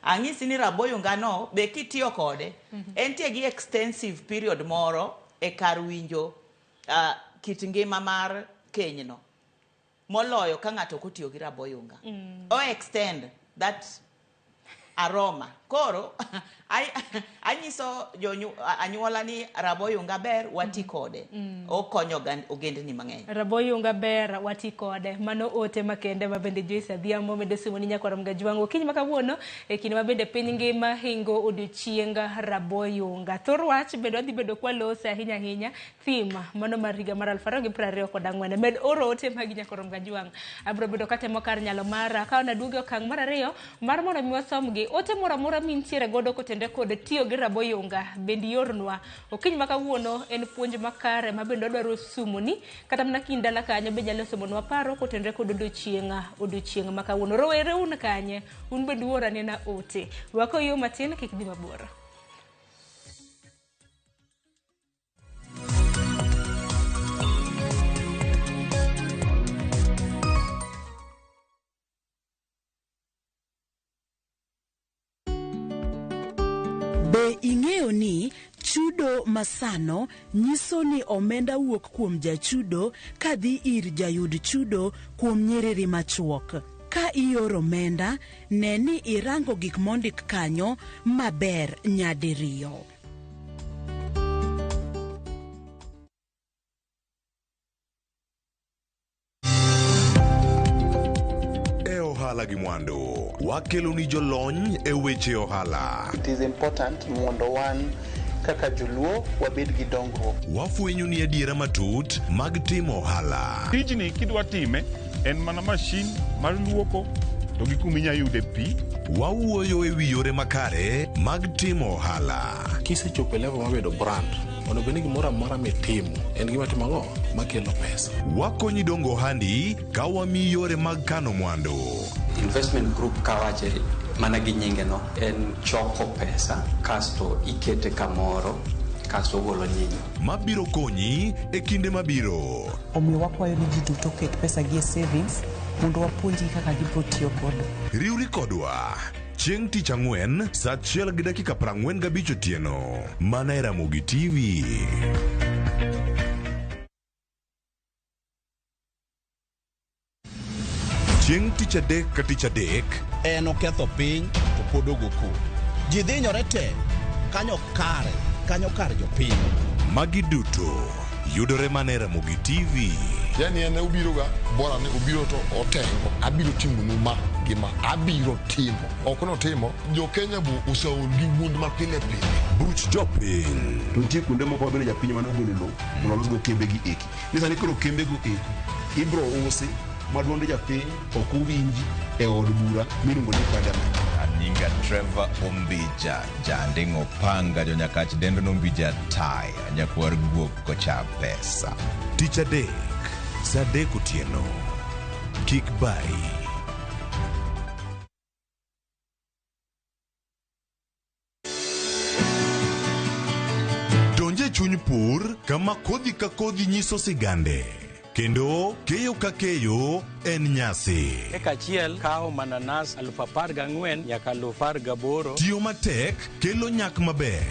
Ang'isi ni raboyunga no be kitiyo kode entie gi extensive period moro e kar winjo kit ngima mar keny no moloyo ka ng'ato ok otiyo gi raboyunga. O extend that aroma. Koro anyiso anyuola ni raboyunga ber wati kode. Okonyo ogendni mang'eny. Raboyunga ber wati kode. Mano ote makende ma bende Joyce Adhiambo medo somo ni nyakwar Mgajwang' okinyi ma kawuono e kinde ma bende piny ngima hingo odiochieng raboyunga. Thor wach bende wadhi bedo kwalose ahinya ahinya theme mano mar higa mar 2024. Med oro ote magi nyakwar Mgajwang'. Abiro bedo katemo kar nyalo mara ka naduogo e okang' mar ariyo mar mondo mi wasomgi ote moro amora mintiere godo kotende kod tiyo gi raboyunga bende iornwa. Okinyi ma kawuono en puonj makare ma bende wadwaro sumoni kata mana kind dala kanyo be nyalo somonwa paro kotenore kod odiochieng' ma kawuono. Rowere un kanye? Un bende uor anena ote. Wakoyo matin kik dhi mabor. Be ing'eyo ni chudo masano nyiso ni omenda wuok kuom jachudo kadhi ir jayud chudo kuom nyiriri machuok. Ka ioro omenda, ne ni irango gik mondik kanyo maber nyadiriyo. E ohala gi mwandu, wakelo ni jolony e weche ohala. It is important mondo wan kaka joluo wabed gi dongruok. Wafwenyo ni adiera matut mag timo ohala. Tijni kidwa time en mana mashin mar luoko to gi kuma inya yude pi. Wawuoyo e wi yore makare mag timo ohala. Kisechopo e level mar bedo brand, onego bed ni gimoro amora mitimo en gima timo ang'o makelo pesa. Wakonyi dongo ohandi ka wamiyi yore mag kano mwandu. Investment group kawache mana gi nyinge no en choko pesa kasto ikete kamoro kasto ogolo nyinyo. Mabiro konyi e kinde mabiro. Omiyo wakwayo ni ji duto oket pesa gi e savings mondo wapuonjgi kaka gibiro tiyo godo. Riwri kodwa chieng' tich ang'wen saa 1:45 otieno mana e Ramogi TV. Chieng' tich adek ka tich adek En oketho piny to pod ogo koko. Ji dhinyore te kanyo kare kanyo kar jopiny. Magi duto yudore mana e Ramogi TV. Yani en obiro ga bora ni obiro to otengo abiro timonu ma gi ma abiro timo ok notimo jo Kenya bo oseol gi wuond ma pile pile. Buch jopiny. To nitie kuonde moko ma bende japiny mane ogolo lowo mondo olosgo kembe gi eki. Ni sani koro kembego eki ibro usi ma duond japiny ok owinji e od bura miluongo ni parliament. Anyinga Trevor Ombija, janding'o panga jonyakach dendo nombija taya, nyakwar guok kocha pesa. Tich adek, saa 3 otieno. Kik bayi. Donje chuny pur kama kodhi ka kodhi nyiso sigande. Kendo keyo ka keyo en nyasi. Eka achiel kawo mananas 14,000 nyaka 18,000. Tiyo matek kelo nyak maber.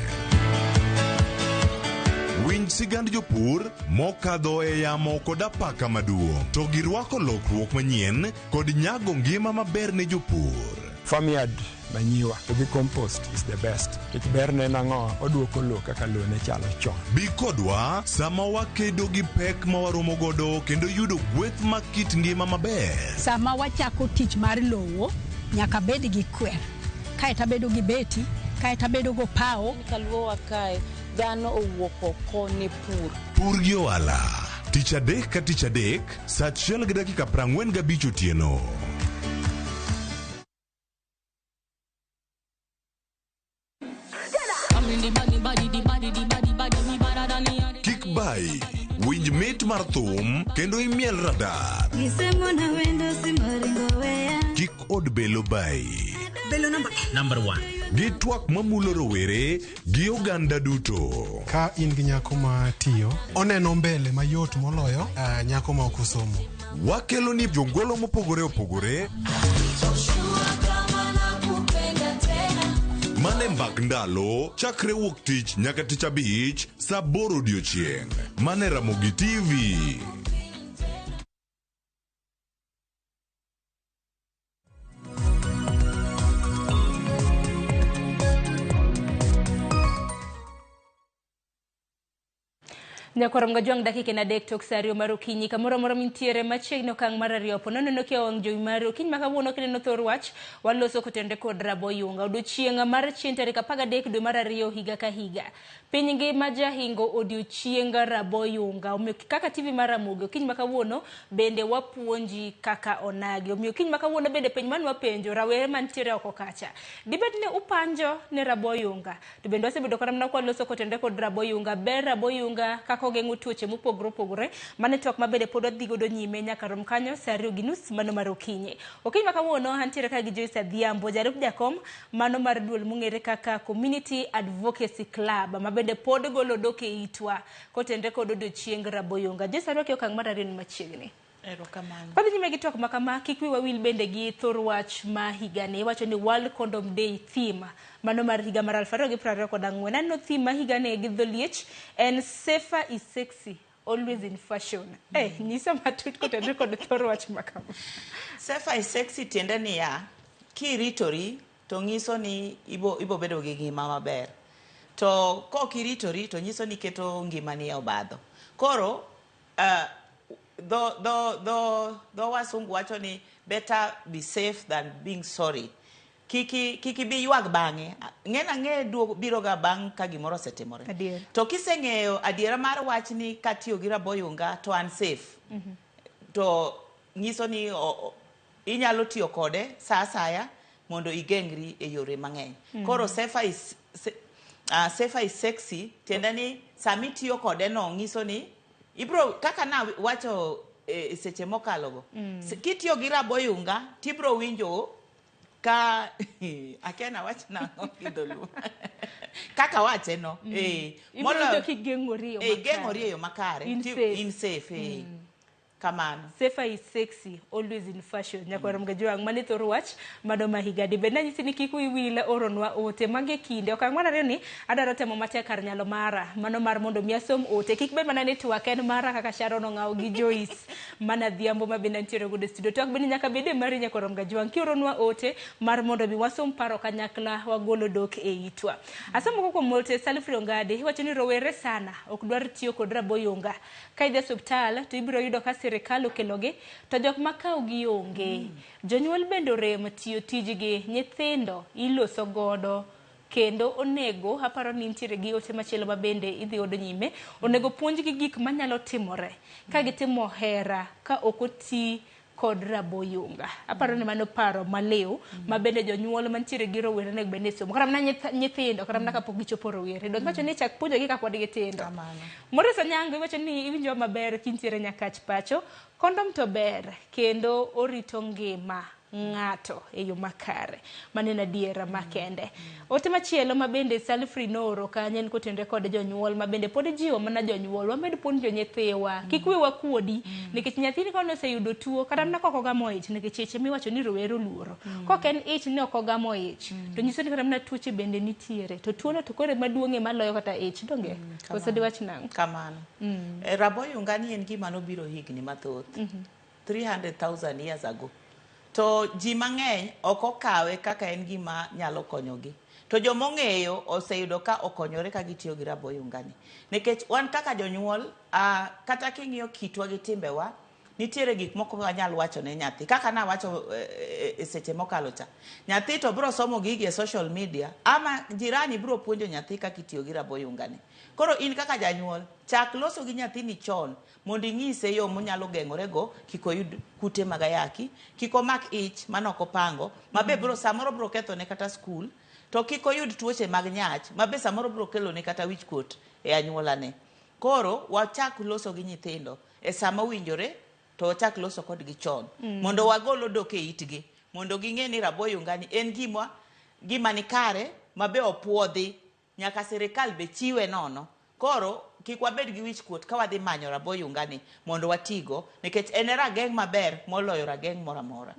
Winj sigand jopur mokadho e yamo kod apaka maduong' to girwako lokruok manyien kod nyago ngima maber ne jopur. Farmyard manyiwa to gi compost is the best. Nikech berne en ang'o? Oduoko lowo kaka lowo ne chalo chon. Bi kodwa sama wakedo gi pek ma waromo godo kendo yudo gweth mag kit ngima maber. Sama wachako tich mar lowo, nyaka bed gi kwer, kaeto abedo gi beti, kaeto abedo gopawo. Kaluowa kae, dhano owuok oko ne pur. Pur gi ohala. Tich adek ka tich adek, saa achiel gi dakika 45 otieno. Kik bayi, winj mit mar thum kendo imiel radar. Kik od belo bayi. Belo namba Number one. Gi twak mamulo rowere gi oganda duto. Ka in gi nyako ma tiyo, oneno mbele mayot moloyo nyako ma ok osomo. Wakelo ni jongolo mopogore opogore mane mbak ndalo chakre wuok tich nyaka tich abich saa aboro odiochieng' mane Ramogi TV. Nyakwar Mgajwang' dakika en 3 tok sa 2 mar okinyi kamoro amora mintiere machiegni okang' mar 2 opo noneno kia wang' jowi mari okinyi ma kawuono kineno thor wach waloso kotenore kod raboyunga odiochieng' mar chieng' tarik 13 dwe mar 2 higa ka higa piny ngima jahingo odiochieng' raboyunga omiyo kaka TV mar Ramogi okinyi ma kawuono bende wapuonji kaka onagi omiyo okinyi ma kawuono bende penj mane wapenjo rawere mantiere oko kacha dibed ni upanjo ne raboyunga to bende wasebedo kata mana kwaloso kotenore kod raboyunga ber raboyunga kaka ogeng'o tuoche mopogore opogore mane twak mabende pod wadhi godo nyime nyaka rom kanyo saa 2:30 mano mar okinyi. Okinyi ma kawuono antiere ka gi Joyce Adhiambo jalup jakom mano mar duol mong'ere kaka Community Advocacy Club mabende pod golo dok e itwa kotenore kod odiochieng raboyunga. Joyce arwaki okang' mar 2 ni machiegni. Erokamano. Wadhi nyime gi twak ma kama kik wiwa wil bende gi thor wach ma higani iwacho ni World Condom Day theme mano mar higa mar 2024. Aneno theme ma higani gi dholiech en safer is sexy always in fashion. Nyisa matut kotenore kod thor wach ma kama. Safer is sexy tiende niya, kiritori to nyiso ni ibo bedo gi ngima maber. To kok iritori to nyiso ni keto ngimani e obadho. Koro dho wasungu wacho ni better be safe than being sorry. Kiki bi ywag bang'e. Ng'en ang'e duogo biro ga bang' ka gimoro osetimore. Adier. To kiseng'eyo adiera mar wach ni katiyo gi raboyunga to an safe. To nyiso ni inyalo tiyo kode sa asaya mondo igeng'ri e yore mang'eny. Koro safer is sexy tiende ni sama itiyo kode no nyiso ni ibro kaka na wacho seche mokalogo. Kitiyo gi raboyunga tibro winjo ka akia na wach nang'o gi dholuo. Kaka wache no. Ibro winjo kigeng'ori e yo makare. Geng'ori e yo makare. In safe. In safe. Kamano. Safer is sexy, always in fashion. Nyakwar Mgajwang' mane thor wach mano ma higa di. Bende anyisi ni kik wiyi wil oronwa ote mage kinde. Okang' mar 2 ni adwaro temo matek kar nyalo mara. Mano mar mondo mi asom ote. Kik bed mana ni twak en mara kaka Sharon Ong'awo gi Joyce. Mana Adhiambo ma bende nitiere godo e studio. Twak bende nyaka bede mari Nyakwar Mgajwang'. Kioronwa ote mar mondo mi wasom paro kanyakla wagolo dok e itwa. Asomo moko kuom ote Salfri Ongadi iwacho ni rowere sana ok dwar tiyo kod raboyunga. Ka idhi e osiptal to ibiro yudo ka sirikal okelogi to jok makawo gi onge. Jonyuol bende orem tiyo tijgi, nyithindo iloso godo kendo onego aparo ni nitiere gi ote machielo ma bende idhi godo nyime. Onego puonjgi gik manyalo timore ka gitimo hera ka ok oti kod raboyunga. Aparo ni mano paro maliw ma bende jonyuol mantiere gi rowere onego bed ni somo. Kata mana nyithindo, kata mana kapok gichopo rowere. Donge iwacho ni chak puonjogi kapod gitindo. Maurice Onyango iwacho ni iwinjo maber kintiere Nyakach pacho. Kondom to ber kendo orito ngima. ng'ato e yo makare. Mano en adiera makende. Ote machielo ma bende Salfrey nooro kanyo en kotenore kod jonyuol ma bende pod ijiwo mana jonyuol wamed puonjo nyithiwa kik wiwa kuodi nikech nyathini ka oseyudo tuo kata mana kok ogamo ich nikech seche miwacho ni rowere oluoro kok en ich ni ok ogamo ich to nyiso ni kata mana tuoche bende nitiere to tuono to koro ema duong' ema loyo kata ich donge koso diwach nang'o? Kamano. Rabo oyunga ni en gima nobiro higni mathoth. 300,000 years ago. To ji mang'eny ok okawe kaka en gima nyalo konyogi. To jomong'eyo oseyudo ka okonyore ka gitiyo gi rabo oyunga ni. Nikech wan kaka jonyuol, kata king'iyo kitwa gi timbewa, nitiere gik moko wanyal wacho ne nyathi. Kaka nawacho e seche mokalo cha. Nyathi to biro somo gigi e social media, ama jirani biro puonjo nyathi kaka itiyo gi rabo oyunga ni. Koro in kaka janyuol, chak loso gi nyathini chon mondo inyise yo monyalo geng'orego kik oyud kute mag ayaki, kik omak ich manok opango, ma be biro samoro biro kethone kata skul, to kik oyud tuoche mag nyach, ma be samoro biro kelone kata wichkuot e anyuolane. Koro wachak loso gi nyithindo e sama owinjore to wachak loso kodgi chon mondo wagol odok e itgi mondo ging'e ni rabo oyunga ni en gima nikare ma be opuodhi nyaka sirikal be chiwe nono. Koro kik wabed gi wichkuot ka wadhi manyo rabo oyunga ni mondo watigo nikech en e rageng' maber moloyo rageng' moro amora.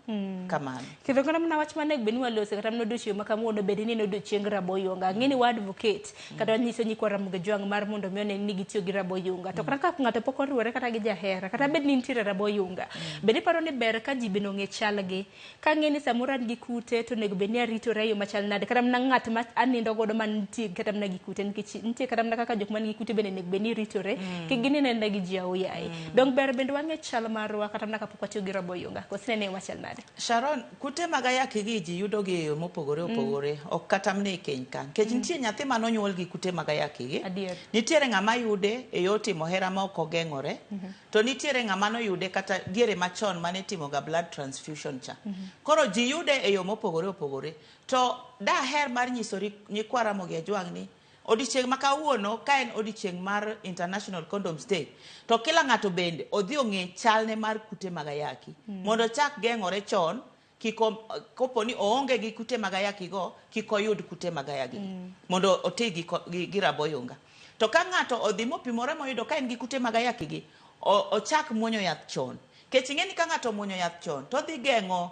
Kamano. Kendo kata mana wach manego bed ni walose kata mana odiochieng' ma kawuono bed ni en odiochieng rabo oyunga. Ang'e ni wa advocate kata wanyiso nyikwa Ramogi Jwang' mar mondo mi onen ni gitiyo gi rabo oyunga. To kata ka ng'ato pok oriwore kata gi jahera kata bed ni nitiere rabo oyunga. Bende iparo ni ber ka ji bende ong'e chalgi. Ka ang'e ni samoro an gi kute to onego bed ni aritora e yo machal nade kata mana ng'at ma anindo godo mantie kata mana gi kute nikech nitie kata mana kaka jok man gi kute bende onego bed ni ritore kik ginind aninda gi ji aoyaye. Dong ber bende wang'e chal marwa kata mana kapok watiyo gi rabo oyunga. Koso inene machal nade? Sharon, kute mag ayaki gi ji yudo gi e yo mopogore opogore, ok kata mana e keny ka. Nikech nitie nyathi manonyuol gi kute mag ayaki gi. Adier. Nitiere ng'ama yude e yor timo hera ma ok ogeng'ore. To nitiere ng'ama noyude kata diere machon mane timo ga blood transfusion cha. Koro ji yude e yo mopogore opogore. To daher mar nyiso nyikwa Ramogi Ajwang' ni odiochieng' ma kawuono ka en odiochieng' mar International Condoms Day, to kila ng'ato bende odhi ong'e chalne mar kute mag ayaki. Mondo ochak geng'ore chon kik kopo ni oonge gi kute mag ayaki go, kik oyud kute mag ayaki. Mondo oti gi rabo oyunga. To ka ng'ato odhi mopimore moyudo ka en gi kute mag ayaki gi, ochak muonyo yath chon. Nikech ing'e ni ka ng'ato omuonyo yath chon, to odhi geng'o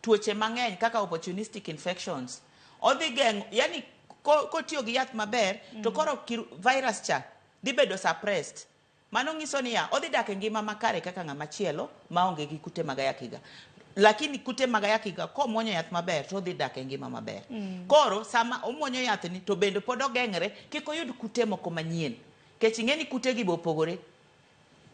tuoche mang'eny kaka opportunistic infections. Odhi geng'o, yani kotiyo gi yath maber, to koro virus cha dhi bedo suppressed. Mano nyiso niya, odhi dak e ngima makare kaka ng'ama chielo maonge gi kute mag ayaki ga. Lakini kute mag ayaki ga komuonyo yath maber to odhi dak e ngima maber. Koro sama omuonyo yath ni to bende pod ogeng're kik oyud kute moko manyien. Nikech ing'e ni kute gi be opogore.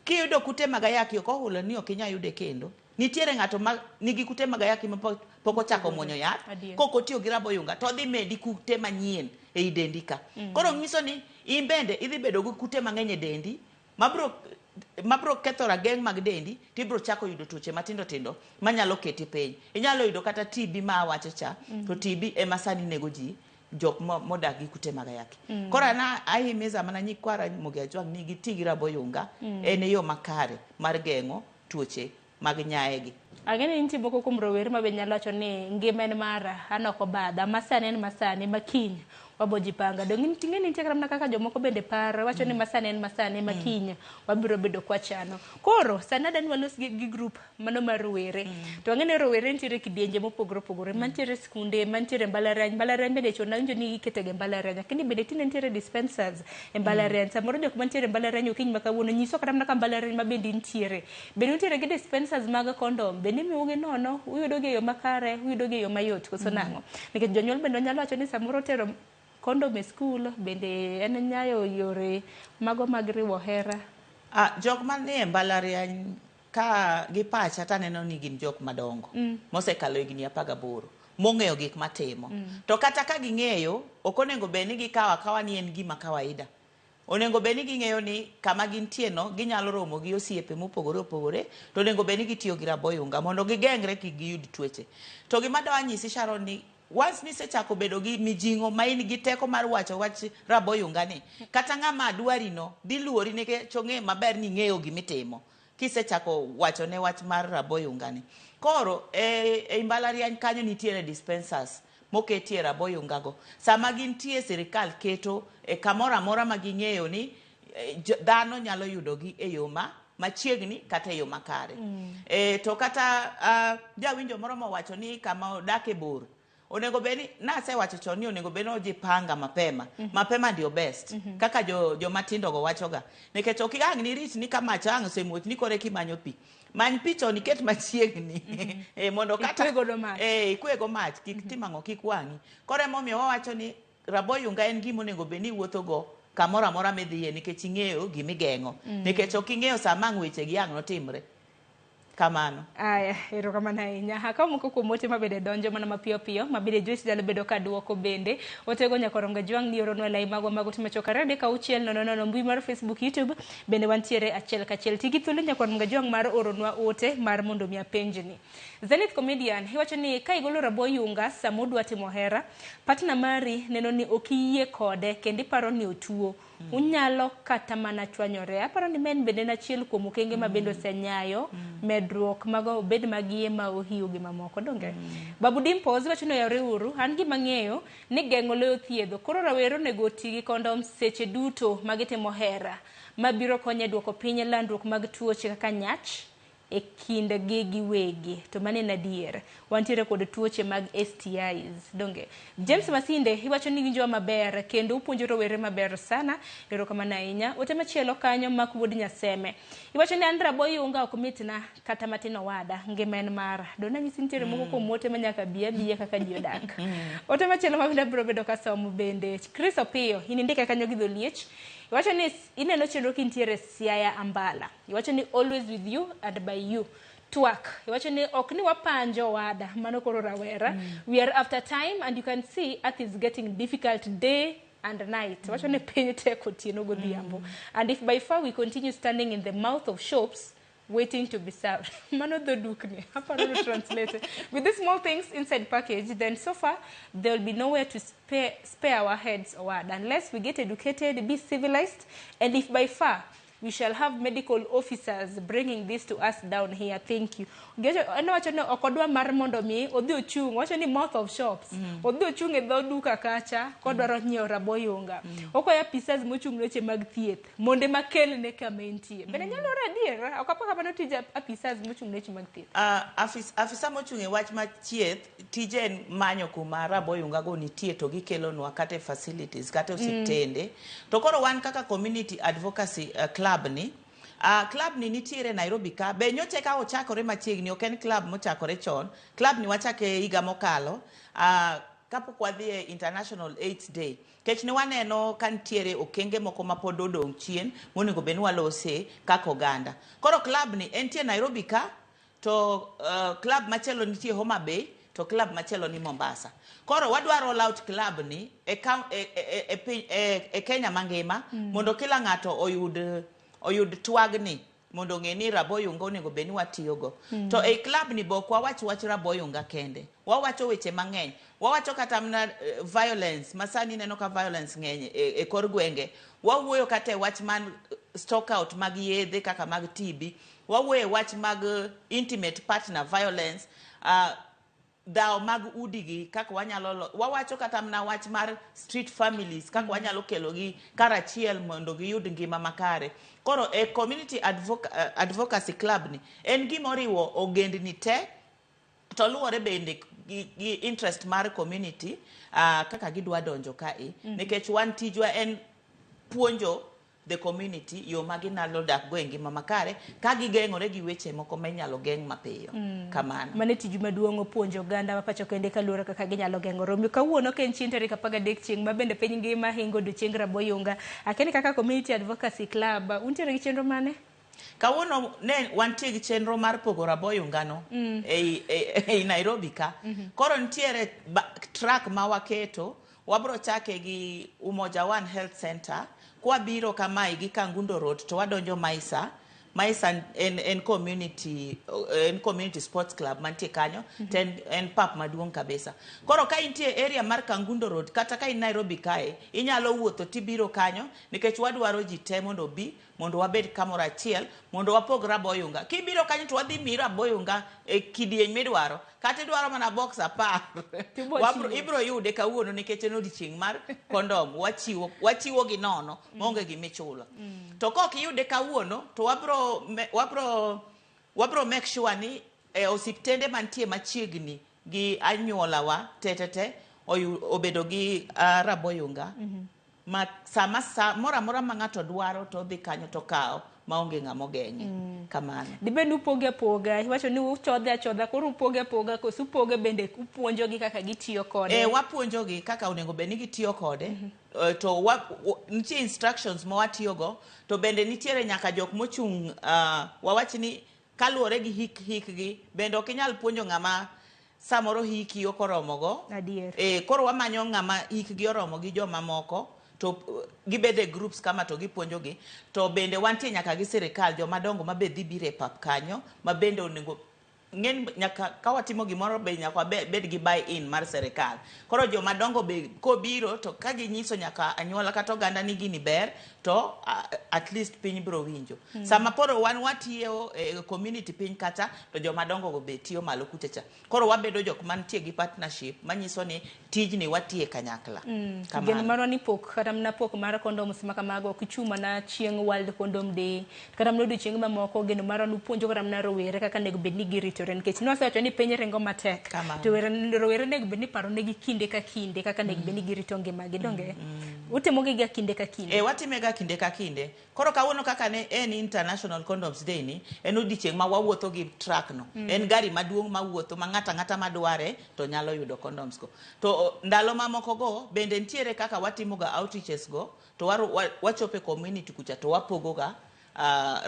Kiyudo kute mag ayaki ok ohulo ni ok inyal yude kendo. Nitiere ng'ato ma nigi kute mag ayaki ma pok ochako muonyo yath, kok otiyo gi rabo oyunga to odhi medi kute manyien ei dendi ka. Koro nyiso ni in bende idhi bedo gi kute mang'eny e dendi mabro ketho rageng' mag dendi tibro chako yudo tuoche matindo tindo manyalo keti piny. Inyalo yudo kata TB ma awacho cha, to TB ema sani nego ji jok modak gi kute mag ayaki. Koro an ahimiza mana nyikwa Ramogi Ajwang' ni giti gi rabo oyunga, en e yo makare mar geng'o tuoche mag nyaye gi. Ang'e ni nitie moko kuom rowere ma be nyalo wacho ni ngima en mara, an ok obadha, masani en masani, ma kiny wabo jipanga. Dong' ing'e ni nitie kata mana kaka jomoko bende paro, wacho ni masani en masani, ma kiny wabiro bedo kwachano. Koro sani adwa ni walos gi group mano mar rowere. To wang'e ni rowere nitiere kidienje mopogore opogore, mantiere skunde, mantiere mbalariany. Mbalariany bende chon nawinjo ni iketega e mbalariany, lakini bende tinde nitiere dispensers e mbalariany. Samoro jok mantiere e mbalariany okinyi ma kawuono nyiswa kata mana ka mbalariany ma bende intiere. Bende untiere gi dispensers mag condom, bende imiyogi nono, uyudo gi e yo makare, uyudo gi e yo mayot koso nang'o? Nikech jonyuol bende nyalo wacho ni samoro tero condom e skul bende en nyayo yore mago mag riwo hera. Jok manie mbalariany ka gi pacha taneno ni gin jok madongo mosekalo higni 18 mong'eyo gik matimo. To kata ka ging'eyo, ok onego bed ni gikawo akawa ni en gima kawaida. Onego bed ni ging'eyo ni kama gintie no ginyalo romo gi osiepe mopogore opogore to onego bed ni gitiyo gi rabo oyunga mondo gigeng're kik giyud tuoche. To gima dwa nyisi Sharon ni once nisechako bedo gi mijing'o ma in gi teko mar wacho wach rabo oyunga ni, kata ng'ama dwari no dhi luori nikech ong'eyo maber ni ing'eyo gimitimo kisechako wacho ne wach mar rabo oyunga ni. Koro e, e mbalariany kanyo nitiere dispensers moketie raboyungago. Sama gintie sirikal keto e kamoro amora ma ging'eyo ni eh, dhano nyalo yudogi e yo ma machiegni kata e yo makare. E, to kata jawinjo moro mowacho ni kama odake bor onego bed ni nasewacho chon ni onego bed ni ojipanga mapema. Mapema ndio best. Kaka jo joma tindo go wachoga nikech ok ang' nirit ni ka mach ang' osemuoch ni koro eka imanyo pi many pi chon iket machiegni. E, mondo kata Ikwe godo mach. E, ikwe go mach kik tim ang'o kik wang'i. Koro emomiyo wawacho ni raboyunga en gima onego bed ni iwuotho go kamoro amora midhiye nikech ing'eyo gimigeng'o. Nikech ok ing'eyo sama ang' weche gi ang' notimre. Kamano. Aya, erokamano ahinya. Akawo moko kuom ote mabende donjo mana mapiyo piyo, mabende Joyce nyalo bedo ka duoko bende. Otego Nyakoronga Jwang' ni oronwa e lai magwa mag ote machuok 2 3 6 0 0 mbui mar Facebook, YouTube bende wantiere achiel kachiel. Ti gi thuolo Nyakoronga Jwang' mar oronwa ote mar mondo mi apenjni. Zenith Comedian iwacho ni ka igolo raboyunga sama udwa timo hera, partner mari neno ni ok iyie kode kendo iparo ni otuo. Unyalo kata mana chwanyore. Aparo ni men bende en achiel kuom okenge ma bende osenyayo medruok mag obed mag iye ma ohiu gi mamoko donge. Babu Dimples wacho ni oyawre uru, an gima ng'eyo ni geng'o loyo thiedho. Koro rawere onego oti gi kondom seche duto ma gitimo hera, ma biro konyo e duoko piny landruok mag tuoche kaka nyach e kindgi giwegi. To mano en adier. Wantiere kod tuoche mag STIs. Donge. James Masinde iwacho ni winjowa maber kendo upuonjo rowere maber sana. Erokamano ahinya. Ote machielo kanyo mak wuod Nyaseme. Iwacho ni an raboyunga ok mitna kata matin owada. Ngima en mara. Donge nanyisi nitiere moko kuom ote ma nyaka bi abiya kaka ji odak. Ote machielo ma bende abiro bedo kasomo bende. Chris Opiyo, in indike kanyo gi dholiech. Iwacho ni ineno chenro kintiere Siaya Ambala. Iwacho ni always with you and by you. Twak. Iwacho ni ok ni wapanjo owada, mano koro rawera. We are after time and you can see earth is getting difficult day and night. Iwacho ni piny tek otieno godhiambo. And if by far we continue standing in the mouth of shops waiting to be served. Mano dho dukni. Aparo ni translate. With these small things inside package, then so far there will be nowhere to spare our heads owada. Unless we get educated, be civilized, and if by far we shall have medical officers bringing this to us down here. Thank you. En wacho ni ok odwa mar mondo mi odhi ochung', wacho ni mouth of shops. Odhi ochung' e dho duka kacha kodwaro nyiewo raboyunga. Okwayo apisas mochung' ne weche mag thieth mondo ema kelne kama entie. Bende nyalo adier? Ok apar mano tij apisas mochung' ne weche mag thieth. Afisa mochung' e wach mar thieth tije en manyo kuma raboyunga go nitie to gikelonwa kata e facilities kata e osiptende. To koro wan kaka community advocacy club ni club ni nitiere Nairobi ka be nyocha ka ochakore machiegni ok en club mochakore chon club ni wachake higa mokalo kapok wadhi e International AIDS Day kech ne waneno ka nitiere okenge moko ma pod odong' chien monego bed ni walose kaka oganda. Koro club ni entie Nairobi ka to club machielo nitie Homa Bay to club machielo ni Mombasa. Koro wadwa roll out club ni e Kenya mangima mondo kila ng'ato oyud twagni mondo ong'e ni raboyunga onego bed ni watiyogo. To ei club ni be ok wawach wach raboyunga kende. Wawacho weche mang'eny. Wawacho kata mana violence ma sani ineno ka violence ng'eny e kor gwenge. Wawuoyo kata e wach man stock out mag yedhe kaka mag TB. Wawuoyo e wach mag intimate partner violence. Dhawo mag udigi kaka wanyalo wawacho kata mana wach mar street families kaka wanyalo kelogi karachiel mondo giyud ngima makare. Koro e community advocacy club ni en gima oriwo ogendni te to luwore bende gi interest mar community kaka gidwa donjo kae nikech wan tijwa en puonjo the community yo ma ginyalo dak go e ngima makare ka gigeng'ore gi weche moko ma inyalo geng' mapiyo. Kamano. Mano e tiju maduong' puonjo oganda ma pacho kende kaluwore kaka ginyalo geng'ore. Omiyo kawuono ka en chieng' tarik 13 chieng' ma bende piny ngima hingo odiochieng raboyunga. Akia ni kaka Community Advocacy Club, untiere gi chenro mane? Kawuono ne wantie gi chenro mar pogo raboyunga no ei Nairobi ka. Koro nitiere truck ma waketo, wabro chake gi Umoja One Health Center, kwabiro kamae gi Kangundo Road to wadonjo Maisa. Maisa en community sports club mantie kanyo to en pap maduong' kabisa. Koro ka intie area mar Kangundo Road kata ka in Nairobi kae, inyalo wuotho tibiro kanyo nikech wadwaro ji te mondo obi mondo wabed kamoro achiel mondo wapog raboyunga. Kibiro kanyo to wadhi miyi raboyunga e kidieny midwaro. Kata idwaro mana box 10. Tibo Wabro, chiwo. ibro yude kawuono nikech en odiochieng' mar kondom. Wachiwo, wachiwo gi nono maonge gimichulo. To kok iyude kawuono to wabro, me, wabro, wabro make sure ni e osiptende mantie machiegni gi anyuolawa te te te obedo gi raboyunga ma sama sa moro amora ma ng'ato dwaro to odhi kanyo to okawo maonge ng'ama ogeng'e. Kamano. Dibed ni upoge apoga, iwacho ni uchodhe achodha, koro upoge apoga koso upoge bende upuonjogi kaka gitiyo kode? E, wapuonjogi kaka onego bed ni gitiyo kode. To nitie instructions ma watiyogo, to bende nitiere nyaka jok mochung' wawach ni kaluwore gi hik hikgi, bende ok inyal puonjo ng'ama samoro hiki ok oromogo. Adier. E, koro wamanyo ng'ama hikgi oromo gi joma moko to gibede groups kama to gipuonjogi. To bende wantie nyaka gi sirikal, joma dongo ma be dhi biro e pap kanyo, ma bende onego ng'en nyaka ka watimo gimoro be nyaka wabed gi buy in mar sirikal. Koro joma dongo be kobiro to ka ginyiso nyaka anyuola kata oganda ni gini ber to at least piny biro winjo. Sama koro wan watiyo e community piny kacha to joma dongo go be tiyo malo kucha cha. Koro wabedo jok mantie gi partnership manyiso ni tijni watiye kanyakla. Kamano. Geno marwa ni pok kata mana pok mar condoms ma kamago ok chung' mana chieng' World Condom Day kata mana odiochienge mamoko. Geno marwa ni upuonjo kata mana rowere kaka onego bed ni giritore nikech nwasewacho ni piny ringo matek. Kamano. To rowere onego bed ni paro negi kinde ka kinde kaka onego bed ni girito ngimagi. Donge? Utimo giga kinde ka kinde. E, watime ga kinde ka kinde. Koro kawuono kaka ne en International Condoms Day ni, en odiochieng' ma wawuotho gi truck no. En gari maduong' mawuotho ma ng'ato ang'ata madware to nyalo yudo condoms go. To ndalo mamoko go bende nitiere kaka watimo ga outreaches go to wachopo e community kucha to wapogo ga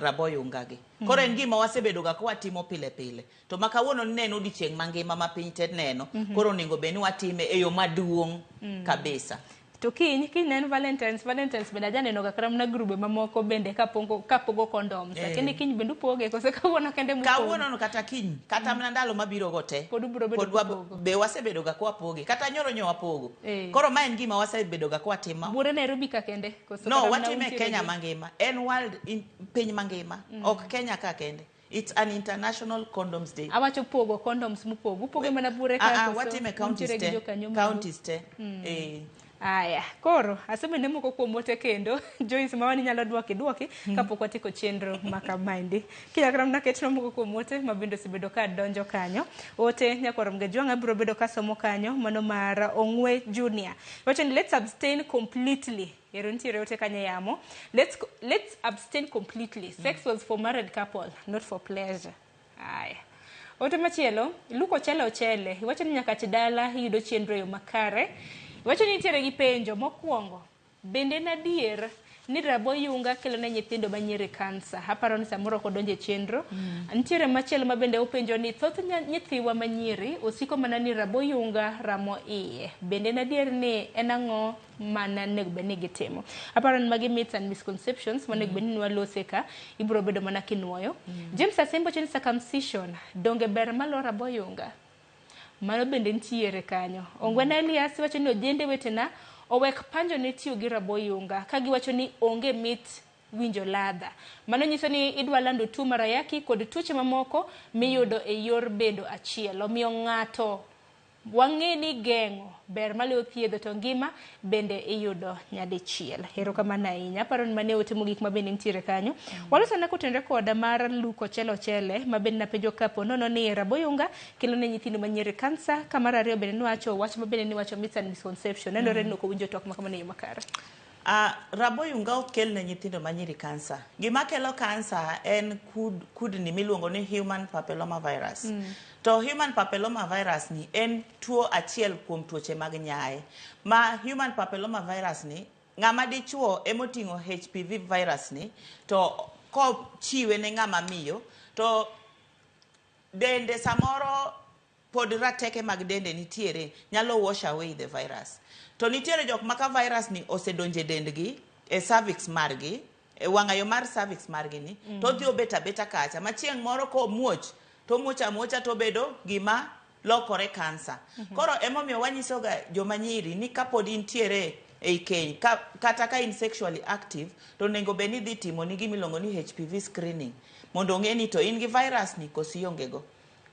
raboyunga gi. Koro en gima wasebedo ga ka watimo pile pile. To ma kawuono ni en odiochieng' mangima ma piny te neno. Koro onego bed ni watime e yo maduong' kabisa. To kiny en Valentine's, Valentine's bende ajaneno ga kata mana grube mamoko bende kapogo condoms. Lakini kiny bende upoge kose kawuono kende mupogo? Kawuono no kata kiny, kata mana ndalo mabiro go te. Pod ubiro bedo Pod kupogo. be wasebedo ga kwapoge. Kata nyoro nyo wapogo. Koro ma en gima wasebedo ga kwatimo. Buore Nairobi ka kende? Koso No, kata mana watime untiere Kenya gi- mangima. En world in, piny mangima. Ok Kenya ka kende. It's an International Condoms Day. Awacho pogo condoms mupogo. Upoge mana buore ka koso Watime counties untiere gi te. jokanyo magu? Counties te. Aya, koro asebende moko kuom ote kendo. Joyce ma wani nyalo dwoki dwoki kapok watieko chenro ma kamaendi. Kinyakra mana ketno moko kuom ote ma bende osebedo ka donjo kanyo. Ote nyakwar Mgajwang' abiro bedo kasomo kanyo mano mar Ong'we Junior. Wacho ni let's abstain completely. Ero nitiere ote kanyo e yamo. Let's abstain completely. Sex was for married couple, not for pleasure. Aya. Ote machielo, Luke Ochele Ochele, iwacho ni nyaka dala iyudo chenro e yo makare. Iwacho ni nitiere gi penjo mokwongo. Bende en adier ni raboyunga kelo ne nyithindo manyiri kansa? Aparo ni samoro ok odonjo e chenro. Nitiere machielo ma bende openjo ni thoth nyithiwa manyiri osiko mana ni raboyunga ramo iye. Bende en adier ni en ang'o mana onego bed ni gitimo? Aparo ni magi myths and misconceptions monego bed ni nwalose ka, ibiro bedo mana kinuoyo. James Asembo wacho ni circumcision donge ber malo raboyunga? Mano bende nitiere kanyo. Ongwena Elias wacho ni ojende wetena owek panjo ne tiyo gi raboyunga ka giwacho ni onge mit winjo ladha. Mano nyiso ni idwa lando tuo mar ayaki kod tuoche mamoko miyudo e yor bedo achiel. Omiyo ng'ato wang'e ni geng'o ber maloyo thiedho to ngima bende iyudo nyadichiel. Erokamano ahinya. Aparo ni mane ote mogik ma bende nitiere kanyo. Walosana kotenore koda mar Luke Ochele Ochele ma bende napenjo kapo nono ni raboyunga kelo ne nyithindo manyiri kansa. Ka mar ariyo bende niwacho wach ma bende niwacho myths and misconception. Nenore ni ok owinjo twak ma kamano e yo makare. Raboyunga ok kel ne nyithindo manyiri kansa. Gima kelo kansa en kudni miluongo ni human papilloma virus. To human papilloma virus ni en tuo achiel kuom tuoche mag nyaye. Ma human papilloma virus ni ng'ama dichuo emoting'o HPV virus ni to kochiwe ne ng'ama miyo to dende samoro pod rateke mag dende nitiere nyalo wash away the virus. To nitiere jok ma ka virus ni osedonje dendgi e cervix margi, e wang'ayo mar cervix margi ni, to odhi obet abeta kacha ma chieng' moro komuoch to omuoch amuocha to obedo gima lokore kansa. Koro emomiyo wanyisoga joma nyiri ni kapod intiere ei keny ka, kata ka in sexually active to onego bed ni idhi timo ni gima iluongo ni HPV screening mondo ong'e ni to in gi virus ni koso ionge go.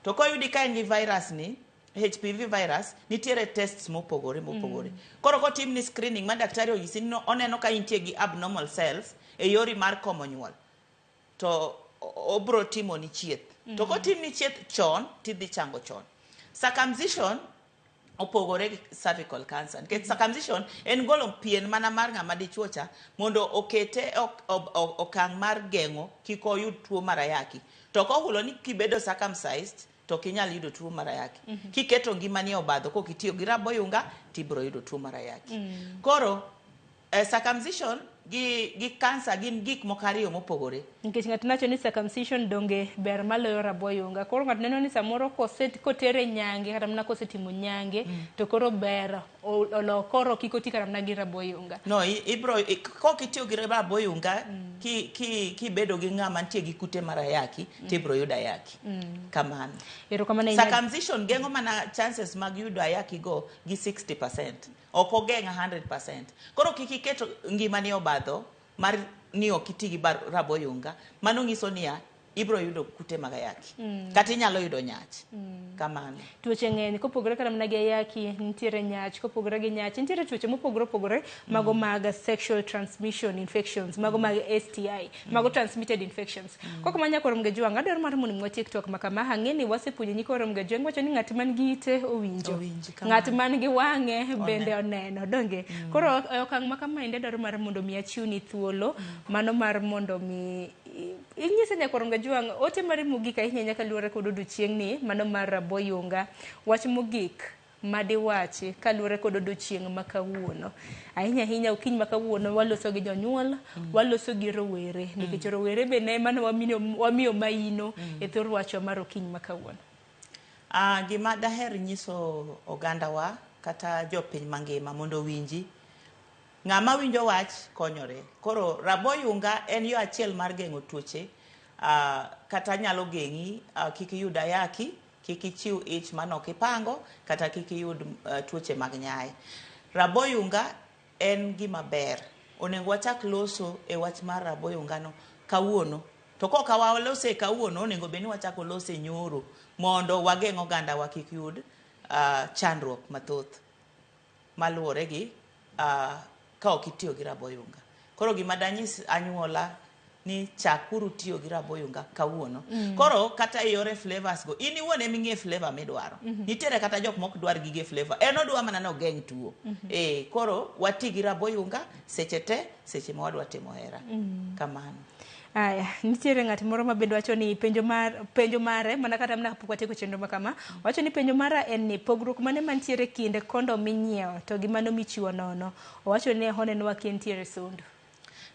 To koyudi ka in gi virus ni HPV virus nitiere tests mopogore mopogore. Koro kotimni screening ma daktari onyisi ni oneno ka intie gi abnormal cells e yori mar komo nyuol to obro timoni chieth. To kotimni chieth chon tidhi chango chon. Circumcision opogore gi cervical cancer nikech circumcision en golo pien mana mar ng'ama dichuo cha mondo okete okang' mar geng'o kik oyud tuo mar ayaki. To ok ohulo ni kibedo circumcised to ok inyal yudo tuo mar ayaki. Kiketo ngimani e obadho kok itiyo gi raboyunga tibiro yudo tuo mar ayaki. Koro circumcision gi gi cancer gin gik moko ariyo mopogore. Nikech ng'ato nacho ni circumcision donge ber maloyo raboyunga. Koro ng'ato neno ni samoro kose kotere nyange kata mana kosetimo nyange to koro ber olo koro kik oti kata mana gi raboyunga. No, ibro kok itiyo gi raboyunga ki ki kibedo gi ng'ama nitie gi kute mar ayaki tibro yudo ayaki. Kamano. Erokamano ahinya. Circumcision geng'o mana chances mag yudo ayaki go gi 60%. Ok ogeng' 100%. Koro kik iket ngimani obadho mar ni ok iti gi raboyunga. Mano nyiso niya, ibro yudo kute mag ayaki. Kata inyalo yudo nyach. Kamano. Tuoche ng'eny kopogore kata mana gi ayaki, nitiere nyach, kopogore gi nyach, nitiere tuoche mopogore opogore mago mag sexual transmission infections, mago mag STI, mago transmitted infections. Kok manya koro Mgejwang', adwaro mar mondo mi watiek twak ma kama, ang'e ni wasepuonjo nyikwa Mgejwang' wacho ni ng'at man gi ite owinjo. Ng'at man gi wang'e bende oneno, donge? Koro e okang' ma kamaendi adwaro mar mondo mi achiwni thuolo, mano mar mondo mi inyise nyakwar Mgejwang' ote mari mogik ahinya ahinya kaluwore kod odiochieng'ni mano mar raboyunga. Wach mogik madiwachi kaluwore kod odiochieng' ma kawuono. Ahinya ahinya okinyi ma kawuono waloso gi jonyuol, waloso gi rowere, nikech rowere bende ema ne wamiyo maino e thor wachwa mar okinyi ma kawuono. Gima daher nyiso ogandawa kata jopiny mangima mondo owinji, ng'ama winjo wach konyore. Koro raboyunga en yo achiel mar geng'o tuoche, kata nyalo geng'i kik iyud ayaki, kik ichiw ich manok ipango, kata kik iyud tuoche mag nyaye. Raboyunga en gima ber. Onego wachak loso e wach mar raboyunga no kawuono. To kok walose kawuono, onego bed ni wachako lose nyoro mondo wageng' ogandawa kik yud chandruok mathoth maluwore gi ka ok itiyo gi raboyunga. Koro gima danyis anyuola ni chakuru tiyo gi raboyunga kawuono. Koro kata e yore flavors go, in iwuon ema ing'e flavor midwaro. Nitiere kata jok mok dwar gige flavor. En odwa mana ni ogeng' tuo. Koro wati gi raboyunga seche te, seche ma wadwa timo hera. Kamano. Aya, nitiere ng'at moro ma bende wacho ni penjo mare mana kata mana kapok watieko chenro ma kama, wacho ni penjo mara en ni pogruok mane mantiere kind kondom minyiewo to gi mano michiwo nono. Owacho ni onenowa ka entiere Sondu.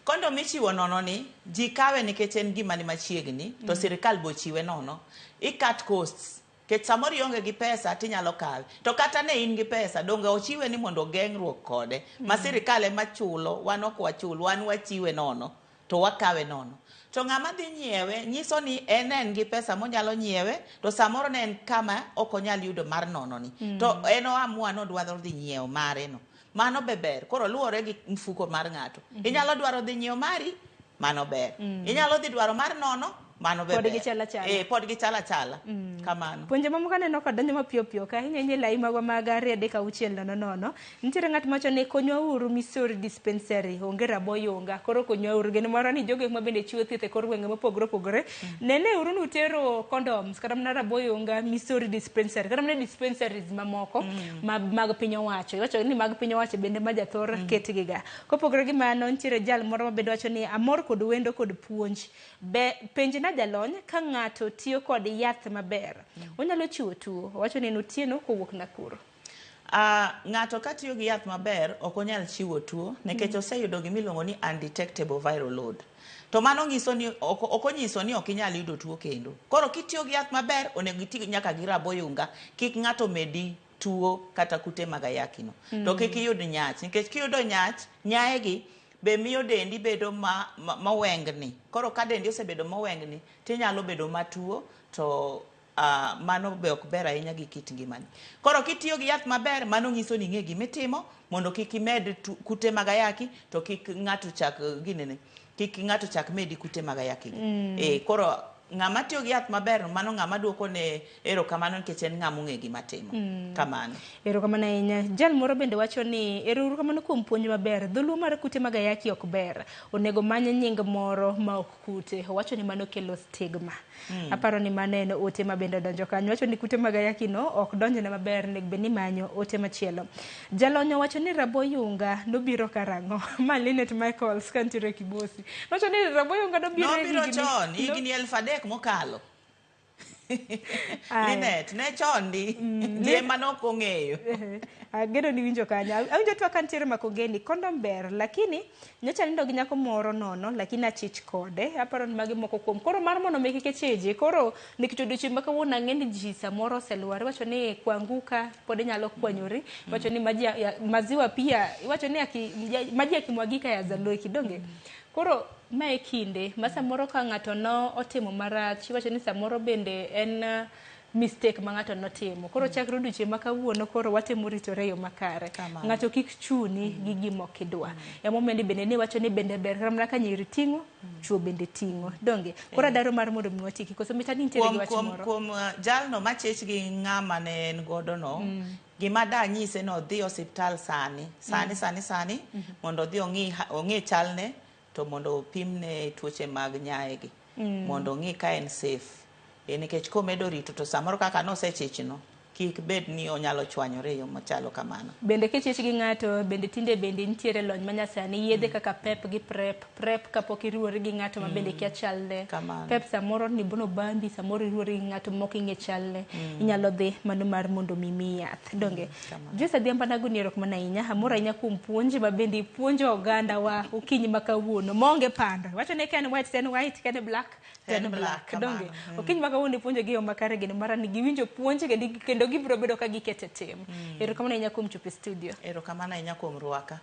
Kondom michiwo nono ni ji kawe nikech en gima ni machiegni to sirikal bo chiwe nono. I cut costs. Nikech samoro ionge gi pesa tinyalo kawe. To kata ne in gi pesa, donge ochiwe ni mondo ogeng'ruok kode. Ma sirikal ema chulo, wan ok wachul, wan wachiwe nono. To wakawe nono. To ng'ama dhi nyiewe nyiso ni en gi pesa monyalo nyiewe, to samoro ne en kama ok onyal yudo mar nono ni. To en oamua ni odwaro dhi nyiewo mare no. Mano be ber. Koro luwore gi mfuko mar ng'ato. Inyalo dwaro dhi nyiewo mari, mano ber. Inyalo dhi dwaro mar nono, mano be Pod ber. gichal achala. Pod gichal achala. Kamano. Puonje mamoko aneno ka donjo mapiyo piyo ka ahinya ahinya e lai magwa mag 2 3 6 0 0. Nitiere ng'at mawacho ni konywa uru Missouri dispensary onge raboyunga. Koro konywa uru geno marwa ni jogo ma bende chiwo thieth e kor gwenge mopogore opogore. Nene uru ni utero condoms kata mana raboyunga Missouri dispensary kata mana dispensaries mamoko mag piny owacho. Iwacho ni mag piny owacho bende ma jathor ketgi ga. Kopogore gi mano nitiere jal moro ma bende wacho ni amor kod wendo kod puonj. Be penjna jalony ka ng'ato tiyo kod yath maber onyalo chiwo tuo. Owacho ni en Otieno kowuok Nakuru. Ng'ato ka tiyo gi yath maber ok onyal chiwo tuo nikech oseyudo gima iluongo ni undetectable viral load. To mano nyiso ni ok onyiso ni ok inyal yudo tuo kendo. Koro kitiyo gi yath maber onego iti nyaka gi raboyunga kik ng'ato medi tuo kata kute mag ayaki no. To kik iyud nyach nikech kiyudo nyach, nyaye gi be miyo dendi bedo mowengni. Koro ka dendi osebedo mowengni tinyalo bedo matuo to Mano be ok ber ahinya gi kit ngimani. Koro kitiyo gi yath maber, mano nyiso ni ing'e gimitimo mondo kik imed kute mag ayaki to kik ng'ato chak ginene, kik ng'ato chak medi kute mag ayaki gi. Koro ng'ama tiyo gi yath maber, mano ng'ama duoko ne erokamano nikech en ng'ama ong'e gima timo. Kamano. Erokamano ahinya. Jal moro bende wacho ni erokamano kuom puonj maber. Dholuo mar kute mag ayaki ok ber. Onego many nying moro ma ok kute. Owacho ni mano kelo stigma. Aparo ni mano en ote ma bende odonjo kanyo. Wacho ni kute mag ayaki no ok donjne maber, onego bed ni imanyo ote machielo. Jalony owacho ni raboyunga nobiro karang'o? Ma Linet Michaels kantiere Kibosi. Nowacho ni raboyunga nobiro e Nobiro higni chon, higni 3000 mokalo. Aya. Linet, ne chon di. Ji ema ne ok ong'eyo. Ageno ni winjo kanyo. Awinjo twak kantiere Makongeni, kondom ber, lakini nyocha nindo gi nyako moro nono, lakini achich kode. Aparo ni magi moko kuom. Koro mar mondo mi kik ichiji, koro nikech odiochieng' ma kawuono ang'e ni ji samoro oselwar. Iwacho ni kuanguka pod inyalo kwanyori. Iwacho ni maji ya, maziwa pia, iwacho ni aki, ya, maji yakimwagika ya zaloeki, donge? Koro ma e kinde ma samoro ka ng'ato no otimo marach, iwacho ni samoro bende en mistake ma ng'ato notimo. Koro chakre odiochieng' ma kawuono koro watemo ritore e yo makare. Ng'ato kik chuni gi gima ok idwa. Emomiyo ni bende ni wacho ni bende ber kata mana ka nyiri ting'o, chuo bende ting'o. Donge? Koro adaro mar mondo mi watiki. Koso mita ni nitiere gi wach moro? Kuom jalno machech gi ng'ama ne en godo no, gima da nyise no odhi osiptal sani. Sani, sani, sani, mondo odhi ong'i chalne to mondo opimne tuoche mag nyaegi. Mondo ong'i ka en safe. Nikech komedo rito to samoro kaka nosechichno, kik bed ni onyalo chwanyore e yo machalo kamano. Bende kichich gi ng'ato, bende tinde bende nitiere lony manyasani, yedhe kaka PEP gi PrEP. PrEP kapok iriwori gi ng'ato ma bende kia chalne. PEP samoro ni bono bambi, samoro iriwori gi ng'ato mok ing'e chalne. Inyalo dhi mano mar mondo mi miyi yath. Donge? Joyce Adhiambo Nagoni erokamano ahinya. Amor ahinya kuom puonj ma bende ipuonjo oganda wa okinyi ma kawuono. Maonge pando. Wacho ni ka en white to en white, ka en black to en En black, black. Donge? Kamano. Okinyi ma kawuono ipuonjo gi yo makare geno mara ni giwinjo puonj kendo gibiro bedo ka gikete tim. Erokamano ahinya kuom chopo e studio. Erokamano ahinya kuom rwaka.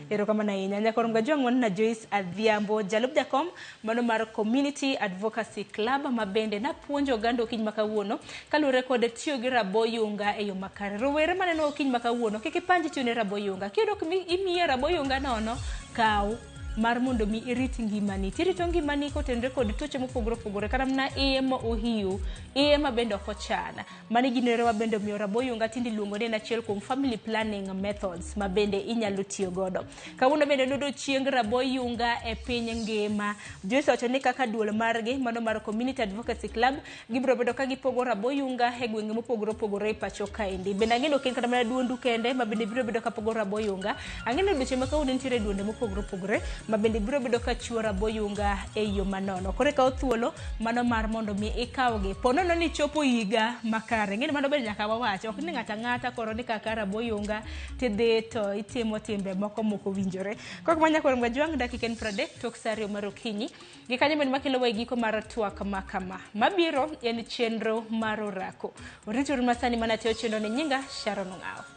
Erokamano ahinya. Nyakoro Mgajwang' wan na Joyce Adhiambo, jalup jakom mano mar Community Advocacy Club ma bende napuonjo oganda okinyi ma kawuono kaluwore kod tiyo gi raboyunga e yo makare. Rowere maneno okinyi ma kawuono kik ipanj tiyo ne raboyunga. Kiyudo kuma imiye raboyunga nono, kaw mar mondo mi irit ngimani. Tirito ngimani kotenore kod tuoche mopogore opogore, kata mana iye ma ohiu, iye ma bende ok ochan. Mani ginere ma bende omiyo raboyunga tinde iluongo ni en achiel kuom family planning methods ma bende inyalo tiyo godo. Kawuono bende en odiochieng raboyunga e piny ngima. Joyce owacho ni kaka duol margi mano mar Community Advocacy Club gibiro bedo ka gipogo raboyunga e gwenge mopogore opogore e pacho kaendi. Bende ang'e ni ok en kata mana duondu kende ma bende biro bedo ka pogo raboyunga. Ang'e ni odiochieng' ma kawuono nitiere duonde mopogore opogore ma bende biro bedo ka chiwo raboyunga e yo manono. Koro ikawo thuolo mano mar mondo mi ikawgi. Po nono ni chopo higa makare. Ng'eni mano bende nyaka wawach. Ok ni ng'ato ang'ata koro ni kaka raboyunga tidhi to itimo timbe moko mok owinjore. Kok ma nyakwar Mgajwang' dakika en 30 tok sa 2 mar okinyi. Gi kanyo bende makelo wa e giko mar twak ma kama. Mabiro en chenro mar orako. Orituru masani mana tiyo chenro ni nyinga Sharon Ong'awo.